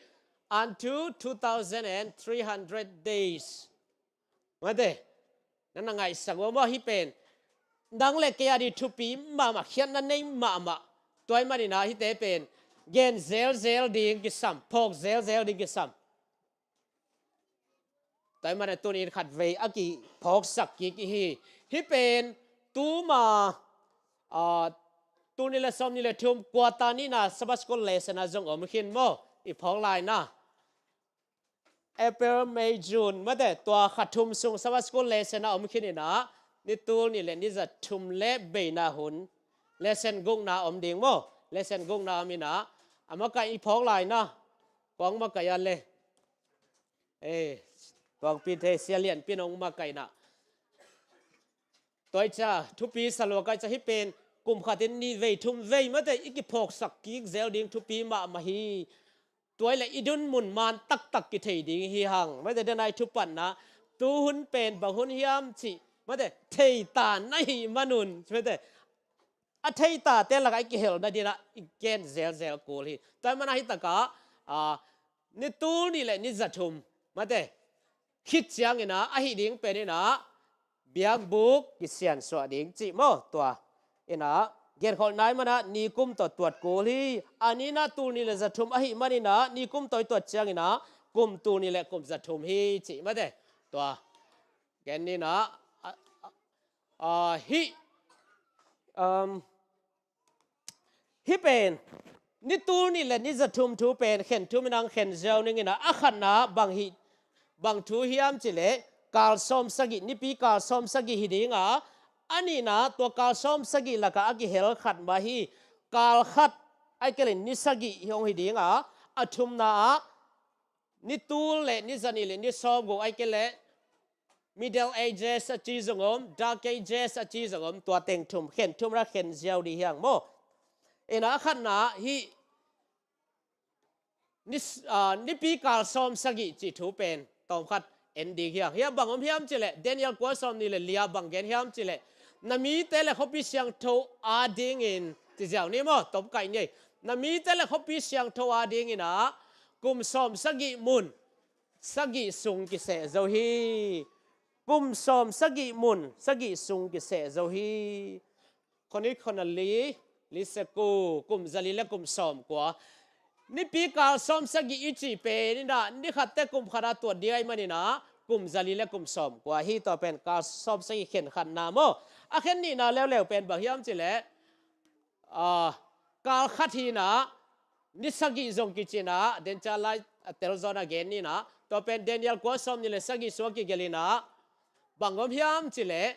unto two thousand and three hundred days. Mate, na na ngaihsak uh maw, hih pen nang le kei a ding thupi mahmah, khiatna nei mahmah. Tua ahih manin ah hihte pen gen zelzel ding kisam, phawk zelzel ding kisam. Tua ahih manin ah tuni in khatvei a kiphawksak kik i hi. Hih pen tuma, ah, tul nih le sawm nih le thum quarter nihna Sabbath School lesson ah zong om khin maw, i phawk lai-in ah. April, May, June, mate, tua kha thum sung Sabbath School lesson ah om khin in ah, ni tul nih le ni za thum le beina hun lesson gukna om ding maw? Lesson gukna om inah, a makaih i phawk lai na, kong makaih a le. Eh, tuangpi thei sia lianpi nong makaihna. Tua i ca thupi sa lua ka i ca hi pen, kum khatin nih vei thum vei mate i kiphawksak kik zel ding thupi mahmah hi. Tua i le i dun mun man taktak kithei ding hi hang. Mate, denai thupatna, tu hun pen bang hun hiam cih mate, thei ta na hi manun mate, a thei tate lakah i kihelna dinah i gen zelzel kul hi. Tua i mana hi takah, a, ni tul nih le ni za thum mate, khit ciangina ahi ding pen inah biakbuk kisiansuah ding cih maw? Tua inah genkholh nai mana ni kum tawh tuat kul hi. A nina tul nih le za thum ahi manina ni kum tawh i tuat ciangina kum tul nih le kum za thum hi cih mate. Tua gen nina, a, a, a, hi, um, hi pen ni tul nih le ni za thum thu pen khen thum inang khen ziau ning inah, a khatna bang hi, bang thu hiam cih leh kal sawm sagih, nipi kal sawm sagih hi dinga, a nihna tua kal sawm sagih lakah a kihel khat mah hi. Kal khat ai kelin ni sagih hi hong hi dinga, a thumna ah ni tul le ni za nih le ni sawm guk ai keleh Middle Ages a ci zong om, Dark Ages a ci zong om, tua teng thum, khen thum ra khen ziau dih hiang maw? Ina a khatna hi ni, ah, nipi kal sawm sagih cih thu pen tawm khat en dih hiang. Hiah bang om hiam cih leh, Daniel kua sawm nih le li ah bang gen hiam cih leh, na mite le khuapi siangtho a dingin ci ziau ni maw, tawm kaih ni ei. Na mite le khuapi siangtho a dingin ah kum sawm sagih mun sagih sung kiseh zo hi. Kum sawm sagih mun sagih sung kiseh zo hi. Chronicles khat na li, li seh ku, kum za li le kum sawm kua. Nipi kal sawm sagih i cih pen inah ni khat teh kum khat a tuat ding ahih manin ah kum za li le kum sawm kua hi. Tua pen kal sawm sagih khen khatna maw? A khen nihna leuleu pen bang hiam cih leh, ah, kal khat hi inah ni sagih zong kici inah, den ca lai a tel zaw na gen ni inah, tua pen Daniel kua sawm nih le sagih sung a kigelh inah bang om hiam cih leh,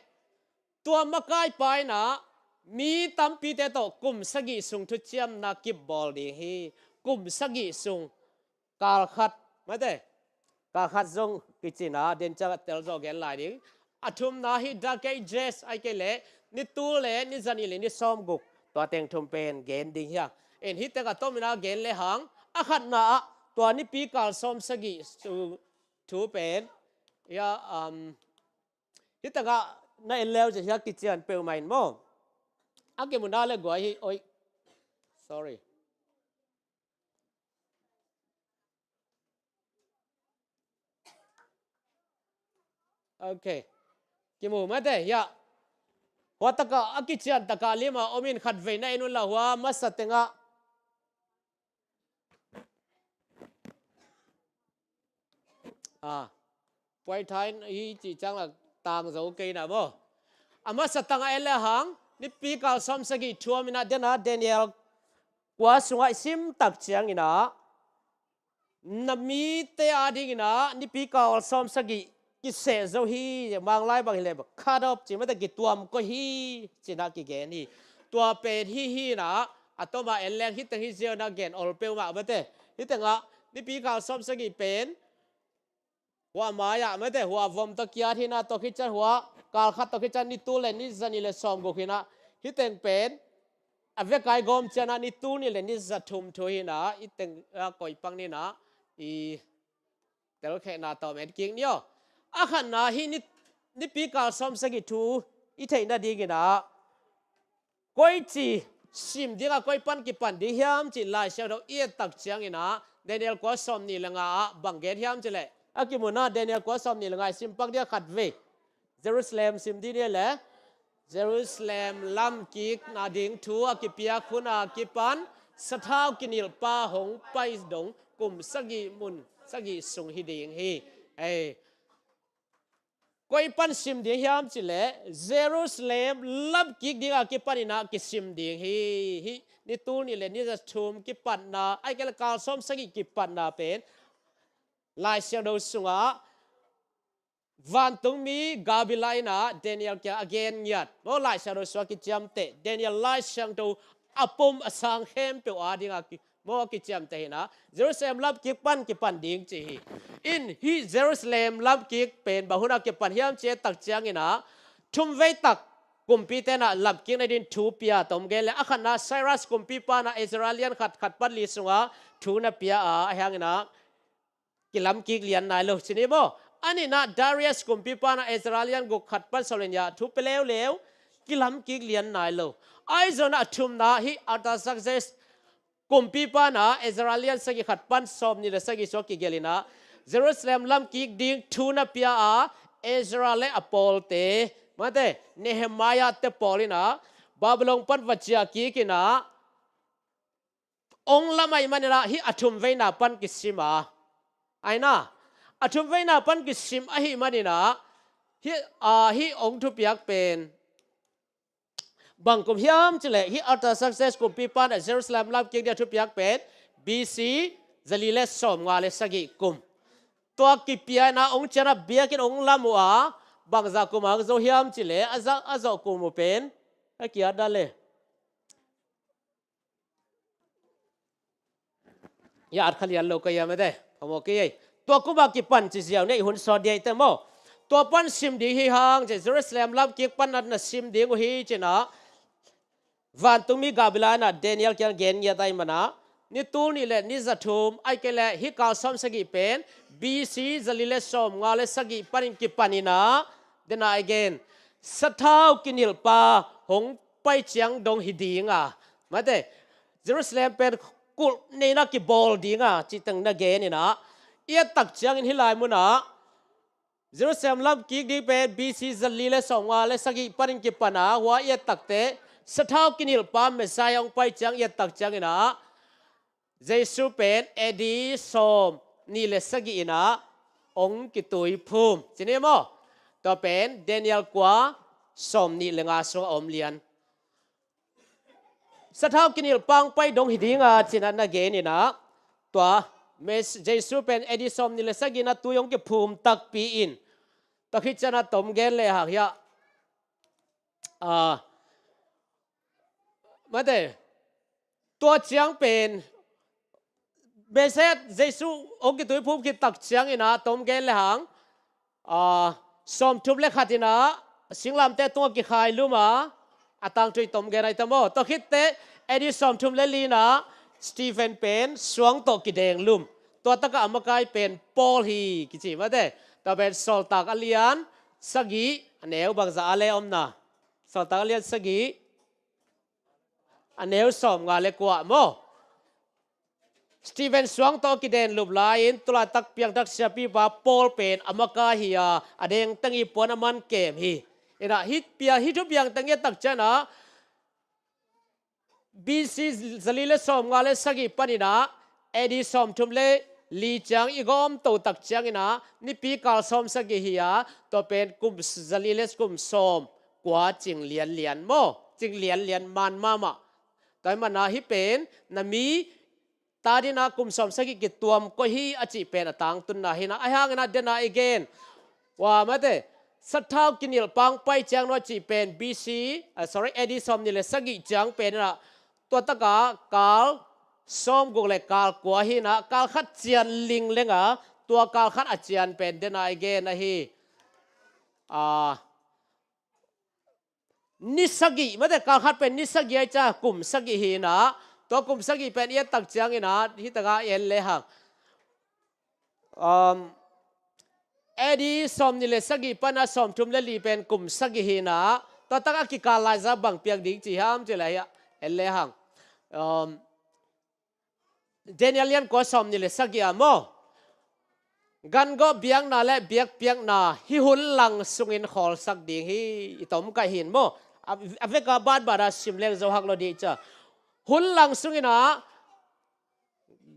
tua makaipa inah mi tampite tawh kum sagih sung thuciamna kip bawl ding hi. Kum sagih sung kal khat mate, kal khat zong kici inah, den ca tel zaw gen lai ding. A thumna hi Dark Ages ai keleh ni tul le ni za nih le ni sawm guk, tua teng thum pen gen ding hiang. En hi teng a tom inah gen le hang, a khatna ah tua nipi kal sawm sagih thu, thu pen, ya, um, hi teng ah na en leu zia hiah kician peuhmah in maw? A kimu na le guai hi, oi. Sorry. Ok. Kimu mate, ya. Hua takah, a kician takah lim ah om in khat vei na en un la hua masa teng ah. Ah, puai thai hi cih ciang la tang zo kei na maw? A masa tang a en le hang, nipi kal sawm sagih thu om inah, den ah Daniel kua sungah i sim tak ciang inah, na mite a ding inah nipi kal sawm sagih kiseh zo hi. Manglai bang hi le cut off ci mate, kituam koih hi ci inah kigen hi. Tua pen hi hi inah, a tom a en leng hi teng hi ziau inah gen ol peuhmah mate. Hi teng ah nipi kal sawm sagih pen hua mai ah mate, hua vom tawh kiat hi inah, tua khit ciang hua kal khat tawh khit ciang ni tul le ni za nih le sawm guk hi inah, hi teng pen a vek a i gawm ciang ah ni tul nih le ni za thum thu hi inah, hi teng ah koi pang ni inah i telkhehna tawm en kik ni aw. A khatna hi ni, nipi kal sawm sagih thu i theih nading inah, koici sim ding a, koi pan kipan ding hiam cih Lai Siangtho i et tak ciang inah, Daniel kua sawm nih le nga ah bang gen hiam cih leh, a kimu na Daniel kua sawm nih le nga i sim pak ding a khat vei. Jerusalem sim dih ni le, Jerusalem lam kik nading thu a kipiak hun a kipan sathau kinilhpa hong pai dong kum sagih mun sagih sung hi ding hi. Ei, koi pan sim ding hiam cih leh, Jerusalem lam kik ding a kipan inah kisim ding hi. Hih ni tul nih le ni za thum kipatna, ai kei le kal sawm sagih kipatna pen Lai Siangtho sungah Vantungmi Gabriel in ah Daniel kiang a gen ngiat. Maw, Lai Siangtho sungah kiciamteh, Daniel Lai Siangtho a pom a sang khempeuh a dingah ki, maw, kiciamteh hi in ah Jerusalem lamkik pan kipan ding ci hi. In hih Jerusalem lamkik pen bang hunah kipan hiam cih tak ciangin ah thumvei tak kumpite in ah lamkik nading thu pia, tom gen leh, a khatna Cyrus kumpipa in ah Ezra lian khat, khat pan li sungah thu na pia a, ahi hangin ah kilamkik lian nai lo ci ni maw. A nihna Darius kumpipa in ah Ezra lian guk, khat pan sawm le nih ah thu pia leuleu, kilamkik lian nai lo. Ahi zongin ah a thumna hih Artaxerxes kumpipa in ah Ezra lian sagih, khat pan sawm nih le sagih sungah kigelh in ah Jerusalem lamkik ding thu na pia a, Ezra le a pawlte, mate, Nehemiah te pawl in ah Babylon pan va ciah kik in ah ong lam ahih manin ah hih a thumveina pan kisim a, ahi in ah a thumveina pan kisim ahih manin ah hih, ah, hih ong thupiak pen bang kum hiam cih leh hih Artaxerxes kumpipa in ah Jerusalem lamkik ding a thupiak pen B C zali le sawmnga le sagih kum. Tua kipia in ah ong ciah in ah biakinn ong lam uh a, bangzah kum a hong zo hiam cih leh a za, a zawh kum uh pen a ki-at dah le. Ya, at kha lian lo ka hiam, mate. Phamawh kei ei. Tua kum a kipan ci ziau ni, i hun sawt ding ei te maw. Tua pan sim ding hi hang ci, Jerusalem lamkik pan na, na sim ding uh hi ci in ah vantungmi Gabriel in ah Daniel kiang gen ngiat ahih manin ah ni tul nih le ni za thum, ahih kei leh hih kal sawm sagih pen B C zali le sawmnga le sagih panin kipan in ah, then again, sathau kinilhpa hong pai ciang dong hi ding a, mate, Jerusalem pen kulh nei in ah kibawl ding a cih teng na gen in ah, i et tak ciangin hih lai mun ah Jerusalem lamkik ding pen B C zali le sawmnga le sagih panin kipan a, hua i et tak teh sathau kinilhpa Messiah hong pai ciang i et tak ciangin ah Jesu pen A D sawm nih le sagih in ah hong kituiphum ci ni maw. Tua pen Daniel kua, sawm nih le nga sungah om lian. Sathau kinilhpa hong pai dong hi ding a ci in ah na gen in ah, tua Mes-, Jesu pen A D sawm nih le sagih in ah tui hong kiphum takpi in, tua khit ciang ah tom gen le hang hiah, ah, mate, tua ciang pen Messiah Jesu hong kituiphum khit tak ciangin ah tom gen le hang, ah, sawmthum le khat in ah singlamteh tungah kikhai lum a, a tangthu i tom gen ahi ta maw. Tua khit teh A D sawmthum le li in ah Stephen pen suang tawh kideng lum. Tua tak ah a makai pen Paul hi kici, mate. Tua pen Sawltak a lian sagih, a neu bangzah a le om na. Sawltak a lian sagih, a neu sawmnga le kua maw. Stephen suang tawh kiden lup lai-in tulaitak piangthak siapipa Paul pen a makai hi a, a dengteng hi, puan a man kem hi. In ah hih pia, hih thu piangteng i et tak ciang ah B C zali le sawmnga le sagih panin ah A D sawmthum le li ciang i gawm to tak ciangin ah nipi kal sawm sagih hi a, tua pen kum zali le kum sawm kua cing lianlian maw, cing lianlian man mahmah. Tua ahih manin ah hih pen na mi ta dingin ah kum sawm sagih kituam koih hi a cih pen a tangtunna hi in ah, ahi hangin ah dena i gen, wa mate, sathau kinilhpa hong pai ciang nuam cih pen B C, ah, sorry, A D sawm nih le sagih ciang pen in ah, tua tak ah kal sawm guk le kal kua hi in ah, kal khat cian lingleng a, tua kal khat a cian pen dena i gen ahi. Ah, ni sagih, mate, kal khat pen ni sagih ahih ciang kum sagih hi in ah, tua kum sagih pen i et tak ciangin ah hih tak ah i en le hang, um, A D sawm nih le sagih panin ah sawmthum le li pen kum sagih hi in ah, tua tak ah kikal laizang bang piang ding ci hiam cih leh hiah en le hang. Um, Daniel lian kua, sawm nih le sagih ah maw, gangawh biakna le biakpiakna hih hun lang sungin khawlsak ding hi. I tom kha hi in maw, a, a vek a banban a sim leng zo hak lo ding ciang. Hun lang sungin ah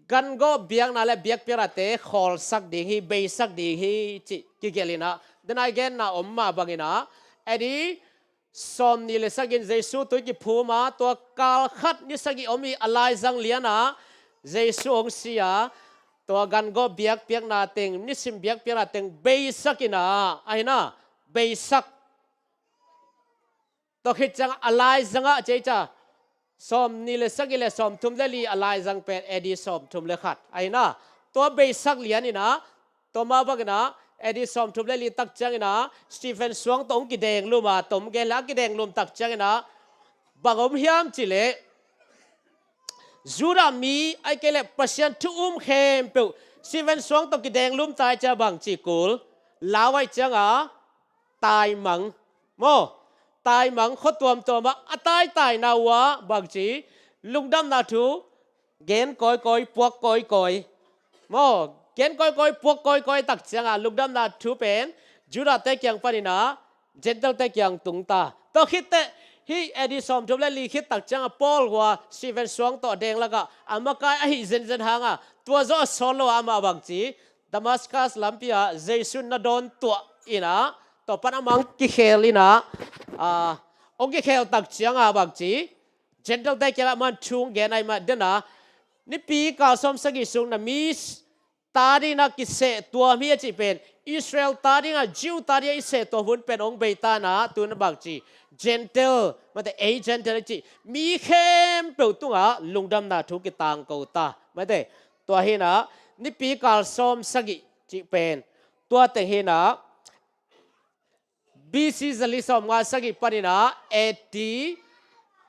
gangawh biakna le biakpiaknate khawlsak ding hi, beisak ding hi cih kigelh in ah, dena i genna om mah bangin ah, A D sawm nih le sagih in Jesu tui kiphum a, tua kal khat ni sagih om hi, a laizang lian ah Jesu hong si a, tua gangawh biakpiakna teng, nisim biakpiakna teng beisak in ah, ahi na, beisak. Tua khit ciang a laizangah cica sawmnih le sagih le sawmthum le li a laizang pen A D sawmthum le khat ahi na. Tua beisak lian in ah, tua mah bangin ah A D sawmthum le li tak ciangin ah Stephen suang tawh hong kidenglum a, tom gen le a kidenglum tak ciangin ah bang om hiam cih leh Judah mi ahih kei leh Pasian thu um khempeuh Stephen suang tawh kidenglum ta ahih ciang bang ci kul, lau ahih ciang a taimang maw, taimang khua tuamtuam ah a taitaina uh ah bang ci, lungdamna thu gen kawikawi, puak kawikawi maw, gen kawikawi, puak kawikawi tak ciang a lungdamna thu pen Judah te kiang panin ah Gentile te kiang tung ta. Tua khit teh hih A D sawmthum le li khit tak ciang a Paul hua Stephen suang tawh deng lakah a makai ahi zenzen hang a, tua zawh a sawt lo a, amah bang ci, Damascus lampi ah Jesu na dawn tuah in ah, tua pan amah hong kikhel in ah, ah, hong kikhel tak ciang a bang ci, Gentile te kiangah amah thu hong gen ahih mah, den ah, nipi kal sawm sagih sung na mi ta dingin ah kiseh tuam hi a cih pen, Israel ta dingin ah, Jew ta dingin ah i seh tuam hun pen hong bei ta in ah, tu in ah bang ci, Gentile, mate, ei Gentile i cih mi khempeuh tungah lungdamna thu kitangko ta, mate. Tua hi in ah nipi kal sawm sagih cih pen, tua teng hi in ah B C zali sawmnga sagih panin ah A D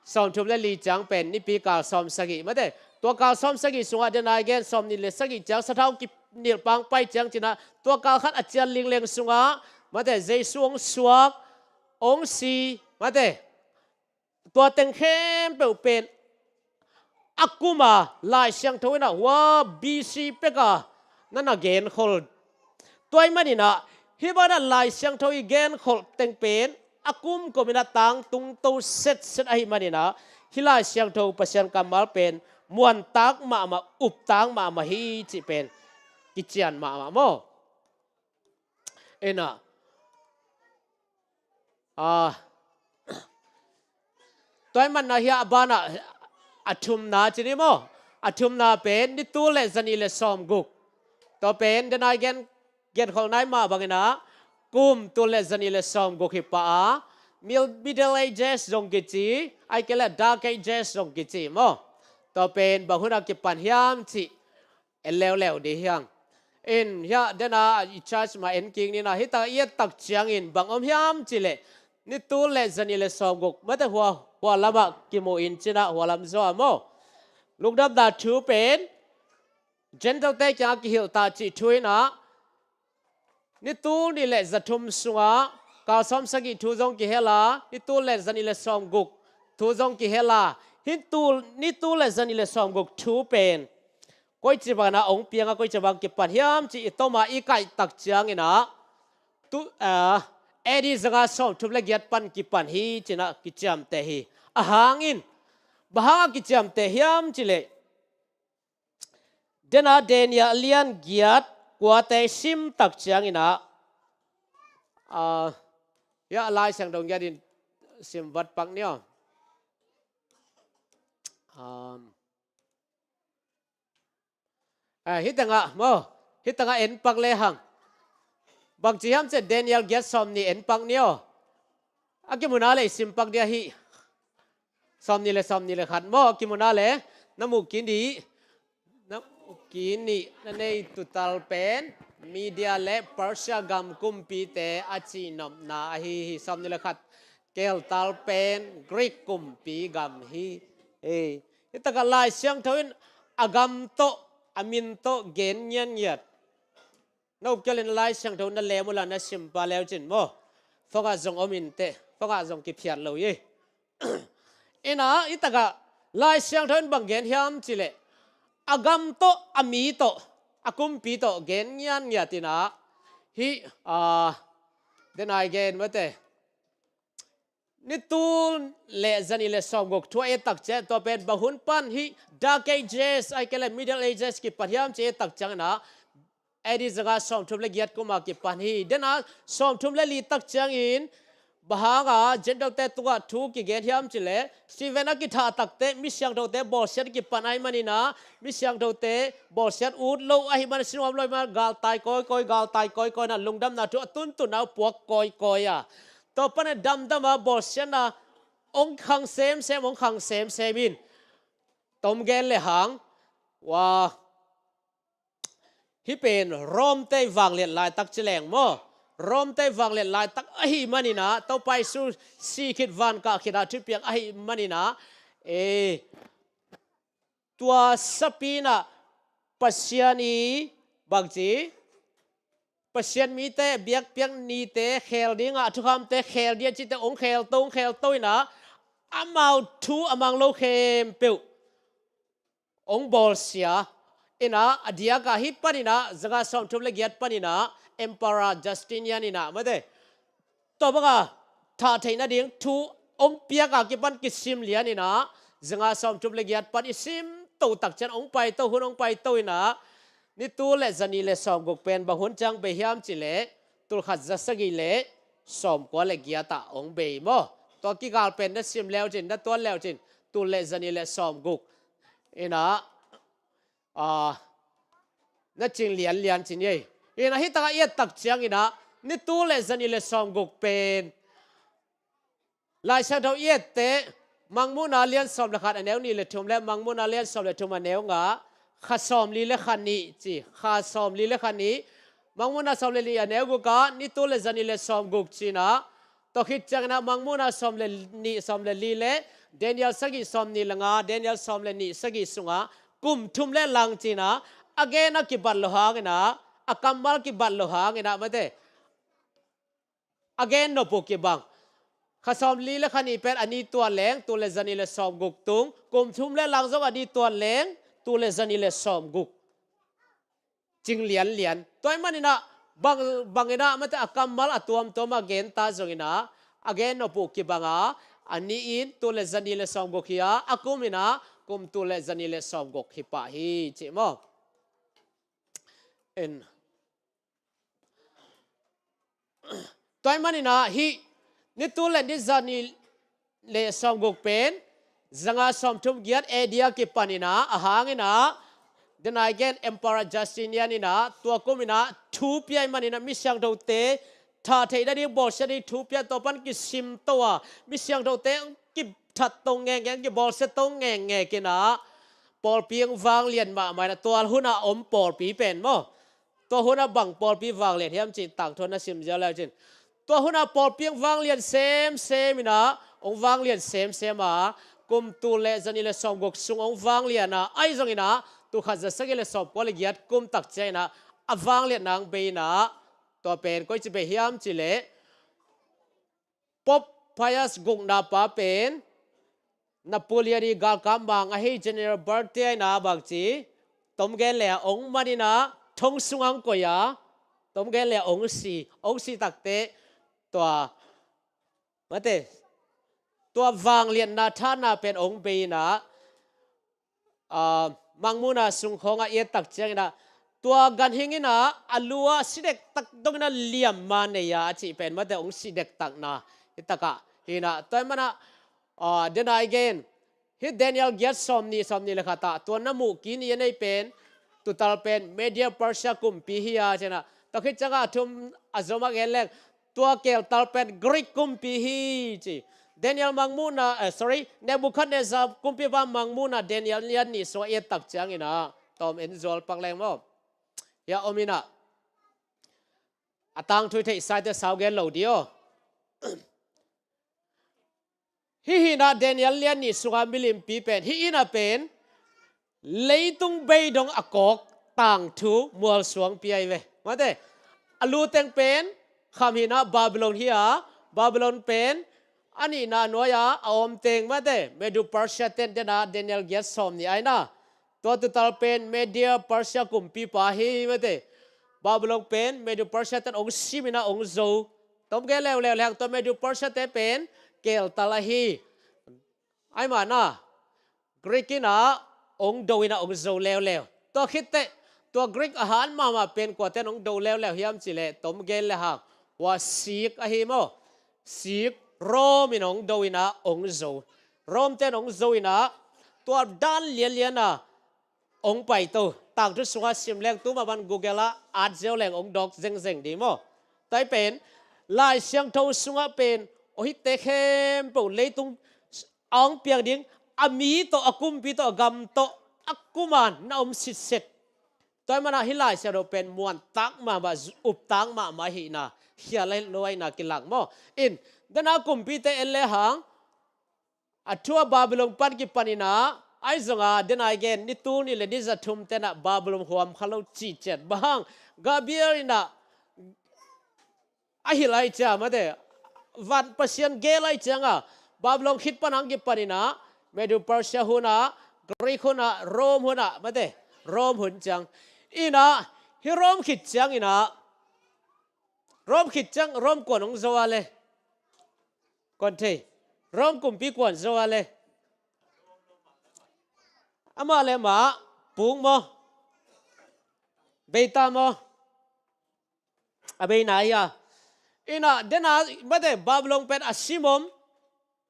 sawmthum le li ciang pen nipi kal sawm sagih, mate. Tua kal sawm sagih sungah, den a i gen, sawmnih le sagih ciang sathau kinilh pang pai ciang cin ah, tua kal khat a cian lingleng sungah, mate, Jesu hong suak, hong si, mate. Tua teng khempeuh pen a kum a Lai Siangtho in ah hua B C pek a na na genkhol. Tua ahih manin ah hih banah Lai Siangtho i genkholh teng pen a kum kum in ah tangtung to setset ahih manin ah, hih Lai Siangtho Pasian kammal pen muantak mahmah, uptak mahmah hi cih pen kician mahmah maw. In ah, ah, tua ahih manin ah hih a banah a thumna ci ni maw. A thumna pen ni tul le zanih le sawmguk. Tua pen den a i gen, genkholhna i mah bangin ah kum tul le zanih le sawmguk hi pah a, Mil-, Middle Ages zong kici, ahih kei leh Dark Ages zong kici maw. Tua pen bang hun a kipan hiam cih en leuleu dih hiang. In, hiah den a i church mah en kik ni in ah, hih tak i et tak ciangin bang om hiam cih leh ni tul le zanih le sawmguk, mate, hua, hua lamah kimu in cin ah, hua lam zaw ah maw. Lungdamna thu pen Gentile te kiangah kihilh ta cih thu in ah, ni tul nih le zathum sungah kal sawm sagih thu zong kihel a, ni tul le zanih le sawmguk thu zong kihel a, hih tul, ni tul le zanih le sawmguk thu pen koici bangin ah hong piang a, koici bang kipan hiam cih i tom a i kaih tak ciangin ah, tu, ah, A D zanga sawmthum le giat pan kipan hi cin ah kiciamteh hi. A hang in, bang hang a kiciamteh hiam cih leh, den a Daniel lian giat kuate sim tak ciangin ah, ah, hiah Lai Siangtho giat in sim vat pak ni aw. Um, ah, hih tengah maw, hih tengah en pak lehang. Bang ci hiam cih leh Daniel giat sawmnih en pak ni aw. A kimu na leh i sim pak dih ahi. Sawmnih le, sawmnih le khat maw, a kimu na leh, na muh kik ni, na muh kik ni, na neitu tal pen Media le Persia gam kumpite a cihnopna ahi hi. Sawmnih le khat, kel tal pen Greek kumpi gam hi. Ei, hih takah Lai Siangtho in a gam tawh, a min tawh gen ngiatngiat. Na up kei leh Lai Siangtho na lem uh la, na sim pah le uh cin maw. Phone ah zong om in teh, phone ah zong kiphiat lo hi. In ah, hih takah Lai Siangtho in bang gen hiam cih leh, a gam tawh, a mi tawh, a kumpi tawh gen ngiatngiat in ah, hih, ah, den a i gen, mate, ni tul le zanih le sawmguk thu a et tak ciang, tua pen bang hun pan hih Dark Ages, ahih kei leh Middle Ages kipan hiam cih et tak ciangin ah, A D zanga sawmthum le giat kum a kipan hi. Den a sawmthum le li tak ciangin Bang hanga Gentile-te tungah thu kigen hiam cih leh, Stephen a kithah takte mi siangthote bawlsiat kipan ahih manin ah, mi siangthote bawlsiat ut lo ahih manin, sinuam lo ahih manin, galtai kawikawi, galtai kawikawi in ah, lungdamna thu a tuntun a puak kawikawi a, tua panin damdam a bawlsiatna hong khang semsem, hong khang semsem in, tom gen le hang, ua, hih pen Rom-te vangliat laitak ci leng maw. Rom-te vangliat laitak ahih manin ah, Topa Jesu si khit, van kah khit ah thupiang ahih manin ah, e, tua sapi in ah Pasian i, bangci, Pasian mite biakpiak nite khel ding ah, thukhamte khel ding a cihte hong khelto, hong khelto in ah, amau thu a mang lo khempeuh hong bawlsia in ah, a diak ah, hih panin ah, zanga sawmthum le giat panin ah, Emperor Justinian in ah, mate, tua banga thah theih nading thu hong piak a kipan kisim lian in ah, zanga sawmthum le giat pan i simto tak ciang hong paito, hun hong paito in ah, ni tul le zanih le sawmguk pen bang hun ciang bei hiam cih leh, tul khat za sagih le sawmkua le giat ah hong bei maw. Tua kigal pen na sim leu cin, na tuan leu cin, tul le zanih le sawmguk in ah, a, na cing lianlian cin ei. In ah hih tak ah i et tak ciangin ah, ni tul le zanih le sawmguk pen Lai Siangtho i etteh, Mangmuhna lian sawm le khat a neu nih le thum le Mangmuhna lian sawm le thum a neu nga, kha sawmli le kha nih ci, kha sawmli le kha nih, Mangmuhna sawm le nih a neu guk ah, ni tul le zanih le sawmguk ci in ah, tua khit ciangin ah Mangmuhna sawm le nih, sawm le li le Daniel sagih sawmnih le nga, Daniel sawm le nih sagih sungah kum thum le lang ci in ah, a gen a kibat lo hangin ah, a kammal kibat lo hangin ah, mate, a gen nop uh kibang. Kha sawmli le kha nih pen a ni tuan leng, tul le zanih le sawmguk tung, kum thum le lang zong a ni tuan leng, tul le zanih le sawmguk. Cing lianlian. Tua ahih manin ah, bang, bangin ah, mate, a kammal a tuamtuam a gen ta zongin ah, a gen nop uh kibang a, a ni in tul le zanih le sawmguk hi a, a kum in ah, kum tul le zanih le sawmguk hi pah hi, ci maw. En. Tua ahih manin ah, hih ni tul le ni zanih le sawmguk pen, zanga sawmthum giat A D a kipan in ah, a hang in ah, then again Emperor Justinian in ah, tua kum in ah thu pia ahih manin ah, mi siangthote thah theih nading, bawlsiat ding thu pia, tua pan kisimto a, mi siangthote kithat to ngekngek, kibawlsiat to ngekngek in ah, pawlpi hong vanglian mahmah in ah, tua hun a om pawlpi pen maw. Tua hun a bang pawlpi vanglian hiam cih tangthu na sim ziau leu cin, tua hun a pawlpi hong vanglian semsem in ah, hong vanglian semsem a, kum tul le zanih le sawmguk sung hong vanglian a, ahi zongin ah, tul khat za sagih le sawmkua le giat kum tak ciang in ah, a vangliatna hong bei in ah, tua pen koici bei hiam cih leh, Pope Pius gukna pa pen Napoleon i galkap mang ahi General Berthier in ah, bangci, tom gen le ah, hong man in ah, thong sungah hong koih a, tom gen le ah, hong si, hong si takteh, tua, mate, tua vangliatna thahatna pen hong bei in ah, a, Mangmuhna sung khawngah i et tak ciangin ah, tua ganhing in ah, a lu ah si dektak dongin ah liamma nei a, a cih pen, mate, hong si dektakna, hih tak ah, hi in ah, tua ahih manin ah, a, then again, hih Daniel giat sawmnih, sawmnih le khat ah, tua na muh kik ni a nei pen, tutal pen Media Persia kumpi hi a, ci in ah, tua khit ciangah a thum a zom a gen leng, tua keltal pen Greek kumpi hi, ci. Daniel Mangmuhna, eh, sorry, Nebuchadnezzar kumpipa Mangmuhna Daniel lian nih sungah i et tak ciangin ah, tawm en zual pak leng maw. Hia om in ah, a tangthu i theihsa-te sau gen lo dih aw. Hih hi in ah Daniel lian nih sunga milimpi pen, hih in ah pen, leitung beidong a kawk tangthu mualsuangpi ahi ve. Mate, a lu teng pen, kham hi in ah Babylon hi a, Babylon pen, a nihna nuai a, a om teng, mate, Medo Persia ten, ten ah Daniel giat sawmnih ah in ah, tua tutal pen Media Persia kumpipa hi, mate. Babylon pen Medo Persia ten hong sim in ah hong zo. Tom gen leuleu le hang, tua Medo Persia te pen keltal ahi. Ahih manin ah, Greek in ah hong do in ah hong zo leuleu. Tua khit teh, tua Greek a han mahmah pen kuate in hong do leuleu hiam cih leh, tom gen le hang, hua Sikh ahi maw. sik Rome in hong do in ah hong zo. Rome ten hong zo in ah tua dan lianlian a hong paito. Tangthu sungah sim leng tu mah bang Google ah at ziau leng hong dawk zengzeng ding maw. Tua hi pen Lai Siangtho sungah pen aw hihte khempeuh leitung a hong piang ding a mi tawh, a kumpi tawh, a gam tawh, a kuman na om sitset. Tua hi manah hih Lai Siangtho pen muantak mahmah, uptak mahmah ahihna, khial lo ahihna kilang maw. In, dena kumpite en lehang a thu a Babylon pan kipan in ah, ahi zongah dena i gen ni tul nih le ni za thum tenah Babylon huam kha lo cihciat. Bang hang Gabriel in ah a hilh ahih ciang mate, van Pasian gel ahih ciangah Babylon khit pan hong kipan in ah Medo Persia hun ah, Greek hun ah, Rome hun ah mate, Rome hun ciang in ah, hih Rome khit ciang in ah, Rome khit ciang Rome kuan hong zo a le, kuan thei, Rome kumpi kuan zo a le, amah le amah pung maw, beita maw, a beina hi a. In ah dena mate Babylon pen a sim om,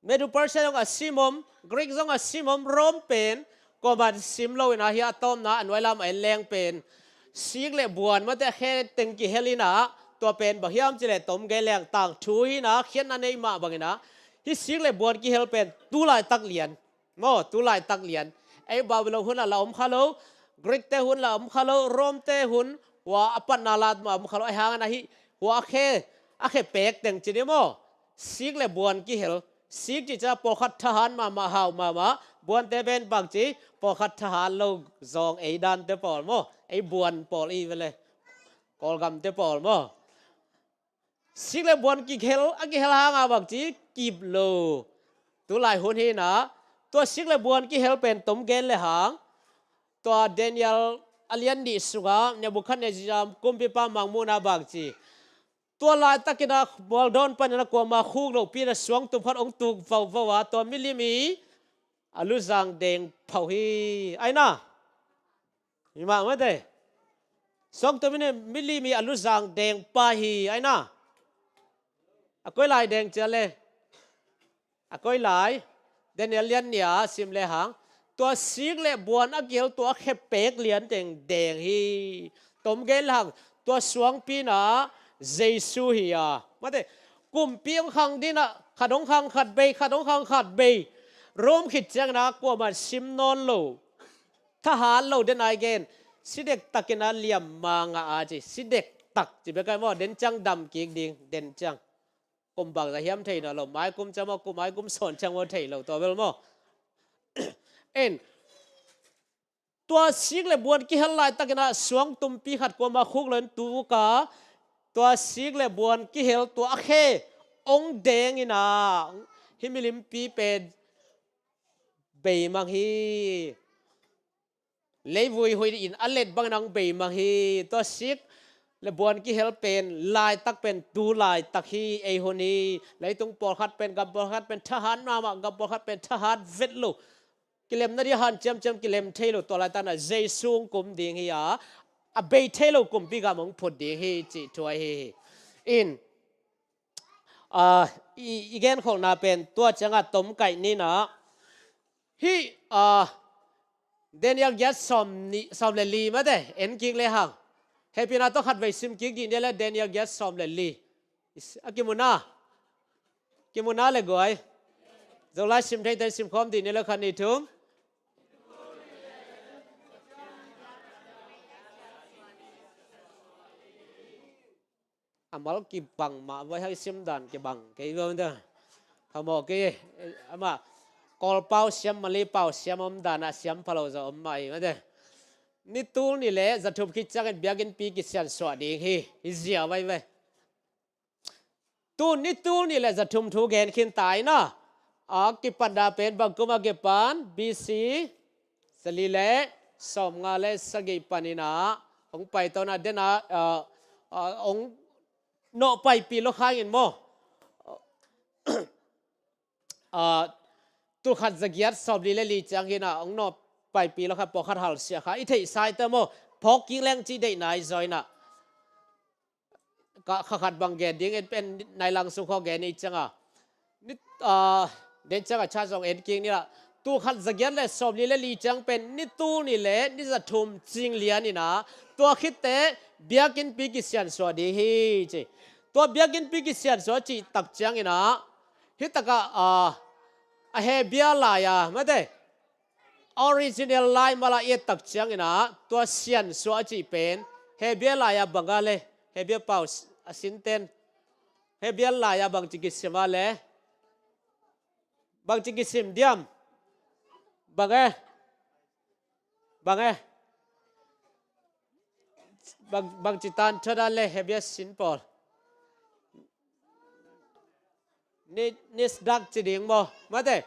Medo Persia zong a sim om, Greek zong a sim om, Rome pen kuaman sim lo in ah, hih a tawpna a nuai lam a en leng pen sik le buan mate a khe teng kihel in ah, tua pen bang hiam cih leh tom gen leng tangthu hi in ah, khiatna nei mah bang in ah, hih sik le buan kihel pen tu laitak lian maw, tu laitak lian. Ei Babylon hun ah la om kha lo, Greek te hun la om kha lo, Rome te hun hua a patna la om kha lo, ahih hangin ah hih hua a khe, a khe pek teng ci ni maw. Sik le buan kihel, sik cih ciang pawlkhat thahat mahmah, hau mahmah, buante pen bangci, pawlkhat thahat lo zong ei dante pawl maw, ei buan pawl i ve le, Kawlgamte pawl maw. Sik le buan kihel, a kihel hangah bangci kip lo. Tulai hun hi in ah tua sik le buan kihel pen tom gen lehang, tua Daniel a lian nih sungah Nebuchadnezzar kumpipa mangmuhna bangci, tua laitakin ah mualdawn panin ah kuamah khuk lohpi in ah suangtum khat hong tuk vauvau a, tua milim i a luzang deng phau hi, ahi na. Hi mah mate. Suangtum in ah milim i a luzang deng pai hi, ahi na. A koi lai deng ci a le, a koi lai, Daniel lian nih ah sim lehang, tua sik le buan a kihel tua a khe pek lian teng deng hi. Tom gen lehang, tua suangpi in ah Jesu hi a. Mate, kumpi hong khang ding in ah, khat hong khang khat bei, khat hong khang khat bei. Rome khit ciangin ah kuaman sim nawn lo. Thahat lo, dena i gen, si dektakin ah liamma ngah a ci, si dektak ci bek ahi maw, den ciang dam kik ding, den ciang. Kum bangzah hiam thei nawn lo, maikum ciang maw, kum maikum sawn ciang maw thei lo, tua bel maw. En, tua sik le buan kihel laitakin ah suangtumpi khat kuamah khuk lo in tuk a, tua sik le buan kihel tua a khe hong deng in ah, hih milimpi pen beimang hi. Leivui huih in a let bangin ah hong beimang hi. Tua sik le buan kihel pen laitak pen tu laitak hi, ei hun hi. Leitung pawlkhat pen, gam pawlkhat pen thahat mahmah, gam pawlkhat pen thahat vet lo. Kilemna ding hanciamciam kilem thei lo, tua laitak in ah Jesu hong kum ding hi a, a bei thei lo kumpi gam hong phut ding hi cih thu ahi hi. In, ah, i, i genkholhna pen tua ciangah tomkaih ni in ah, hih, ah, Daniel giat sawm nih, sawm le li mate, en kik lehang. Hehpihna tawh khatvei sim kik dih ni le, Daniel giat sawm le li. Is, a kimu na? Kimu na le guai. Zolai sim theite sim khawm dih ni le, khat nih thum. A mal kibang mah vai, hei sim dan kibang kei bang da. Phamawh kei, amah Kawl pau siam, Mali pau siam om dan a siam phalo zaw om mah hi mate. Ni tul nih le za thum khit ciangin biakinnpi kisiansuah ding hi, hi zia vai vai. Tu ni tul nih le za thum thu gen khin ta in ah, a kipanna pen bang kum a kipan, B C za li le sawmnga le sagih panin ah hong paito in ah, den ah, ah, ah, hong nawh paipih lua kha ing maw. Ah, tul khat za giat sawm li le li ciang hi in ah hong nawh paipih lua kha, pawlkhat halsiah kha, i theihsa hi ta maw, phawk kik leng cih deihna hi zaw in ah. ka kha khat bang gen ding en pen nai lang sung khaw gen i cianga. Ni, ah, den cianga cha zong en king ni la. Tul khat za giat le sawm li le li ciang pen ni tul ni le ni za thum cing lian ina. Tua khitte biakinnpi kisiansuah ding hi ci. Tua biakinnpi kisiansuah cih tak ciang ina. Hi taka, ah, a Hebia lai-a, mate. Original lai mala i et tak ciang ina, tua siansuah cih pen, Hebia lai-a banga le, Hebia pau a sinten, Hebia lai-a bangci kisima le, bangci kisim diam, bange, bange, bang, bangci tan thada le, Hebia sin pawl. Ni, nisdak ci ding maw. Mate.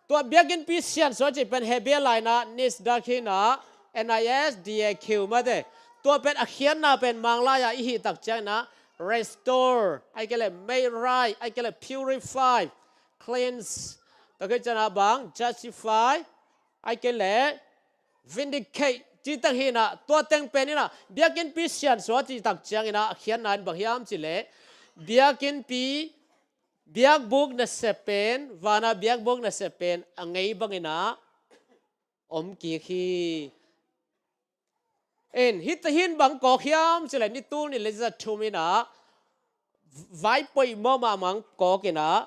Tua biakinnpi siansuah cih pen Hebia laina nisdak hina, N I S D A Q mate. Tua pen a khiatna pen Manglai-a i hih tak ciangna restore, ai ke le made right, ai ke le purify, cleanse. Tua ke ciangna bang justify, ai ke le vindicate, citak hina, tua teng pen ina, biakinnpi siansuah citak ciang ina, a khiatna in bang hiam ci le, biakinnpi, biakbuk nasep pen, vana biakbuk nasep pen, a ngei bang ina, om kik hi. En, hit, hin bang kawk hiam ci le, ni tul ni le za thum ina, vai poimawh mahmah kawk ina,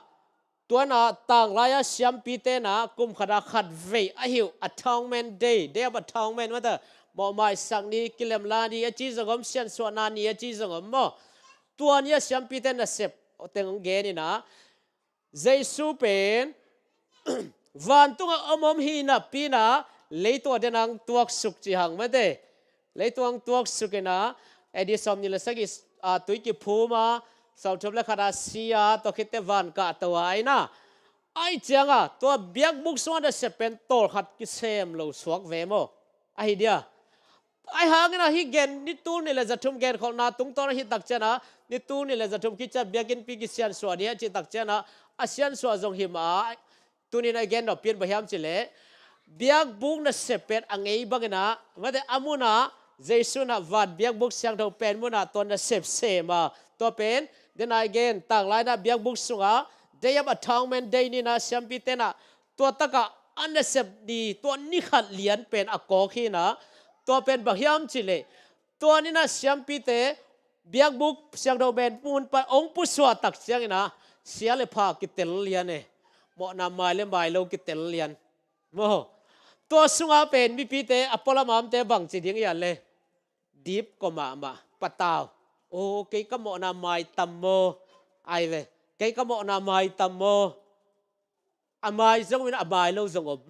tuana tanglai-a siampite na kum khata khat vei a hi uh Atonement Day, Day of Atonement, mata mawhmaisak ni, kilemla ni a ci zong om, siansuahna ni a ci zong om maw. Tua ni a siampite nasep teng hong gen ina, Jesu pen vantunga om om hi napi ina, leitung a den ang tuaksuk ci hang mate. Leitung ang tuaksuk ina, A D sawm ni le sagih, a, tui kiphum a, sawm thum le khat a si a, tua khitte van kahto a ina. Ai cianga, tua biakbuk sunga nasep pen tawlkhat kisem lo suak ve maw. Ahi dia. Ai hangina hi gen ni tul ni le za thum gen kholhna tungtawn ahi tak ciana, ni tul ni le za thum kicat biakinnpi kisiansuah dia ci tak ciana, a siansuah zong hi ma, tunin a gen nop pian bang hiam ci le, biakbuk nasep pen a ngei bangina, mate a muna, Jesu na van biakbuk siangtho pen muna tua nasep sem a, tua pen, den a gen, tanglai na biakbuk sunga, Day of Atonement Day nina siampi tena, tua taka a nasep ni, tua ni khat lian pen a kawk hina, tua pen bang hiam ci le, tua nina siampite, biakbuk siangtho pen mun pan ong pusuah tak ciangina, sia le pha kitel lian e, mawhna mai le mai lo kitel lian. Maw, tua sunga pen mipite a pualamamte bang ci ding ian le, dip ko mahmah, patau. O, kei ka mawhna mai tam maw, ai ve, kei ka mawhna mai tam maw, a mai zong in a mai lo zong om.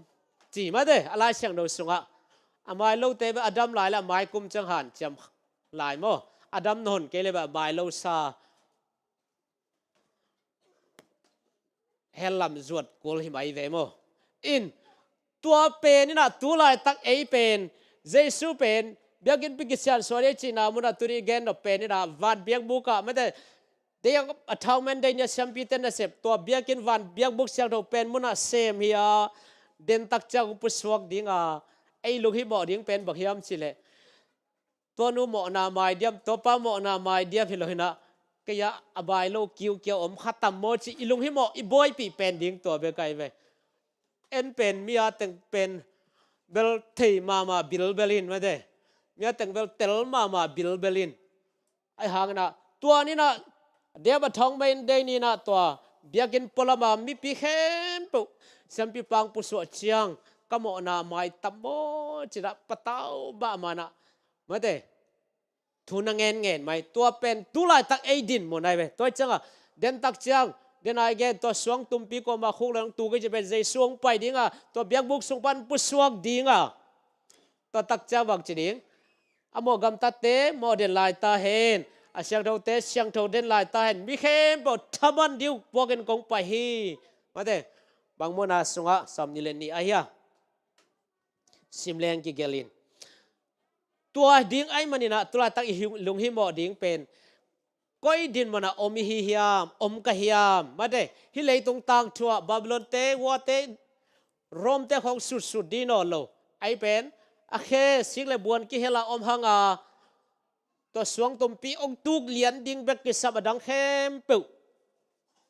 Ci mate, a Lai Siangtho sungah. A mai lote beh a dam lai le a mai kum ciang hanciam lai maw. A dam nawn kei le beh a mai lo sa. Hel lam zuat kul hi mai ve maw. In, tua pen ina tu laitak ei pen, Jesu pen, biakinnpi kisiansuah ding cihna muna tuni gen nop pen ina, van biakbuk ah, mate, Day of Atonement Day nia siampite nasep, tua biakinn van biakbuk siangtho pen muna sem hi a, dentak ciang pusuak dinga, ei lunghimawh ding pen bang hiam ci le, tua nu mawhna mai diam, tua pa mawhna mai diam hi lo hina, kei a a bai lo kiukiau om kha tam maw ci i lunghimawh i buaipih pen ding tua bek ai ve. En pen mi a teng pen bel thei mahmah bilbel in mate. Mi a teng bel tel mahmah bilbel in. Ai hangina, tua nina, Day of Atonement Day nina tua, biakinn pualama mipi khempeuh, siampi pang pusuah ciang, ka mawhna mai tam maw, cina patau mahmahna, mate, thu na ngenngen mai, tua pen, tu laitak ei din maw nai ve, tua cianga, dentak ciang, den ai gen, tua suang tumpi koma khuk leng tu kei ci pen, Jesu hong pai dinga, tua biakbuk sung pan pusuak dinga. Tua tak ciang bang ci ding. A mawh gamtatte mawh den lai ta hen. A siangthote siangtho den lai ta hen. Mi khempeuh thaman ding uh puakin kong pai hi. Mate, bang mawhna sungah sawm ni le ni ahi a. Sim leng kigelin. Tua ding ai manina tu laitak i hing, lunghimawh ding pen. Koi din mana om i hi hiam, om ka hiam, mate, hi leitung tangthu ah, Babylon te, uate, Rome te khong sutsut ding nawn lo. Ai pen, a khe, sik le buan kihela om hanga, tua suangtumpi hong tuk lian ding bek kisam, a dang khempeuh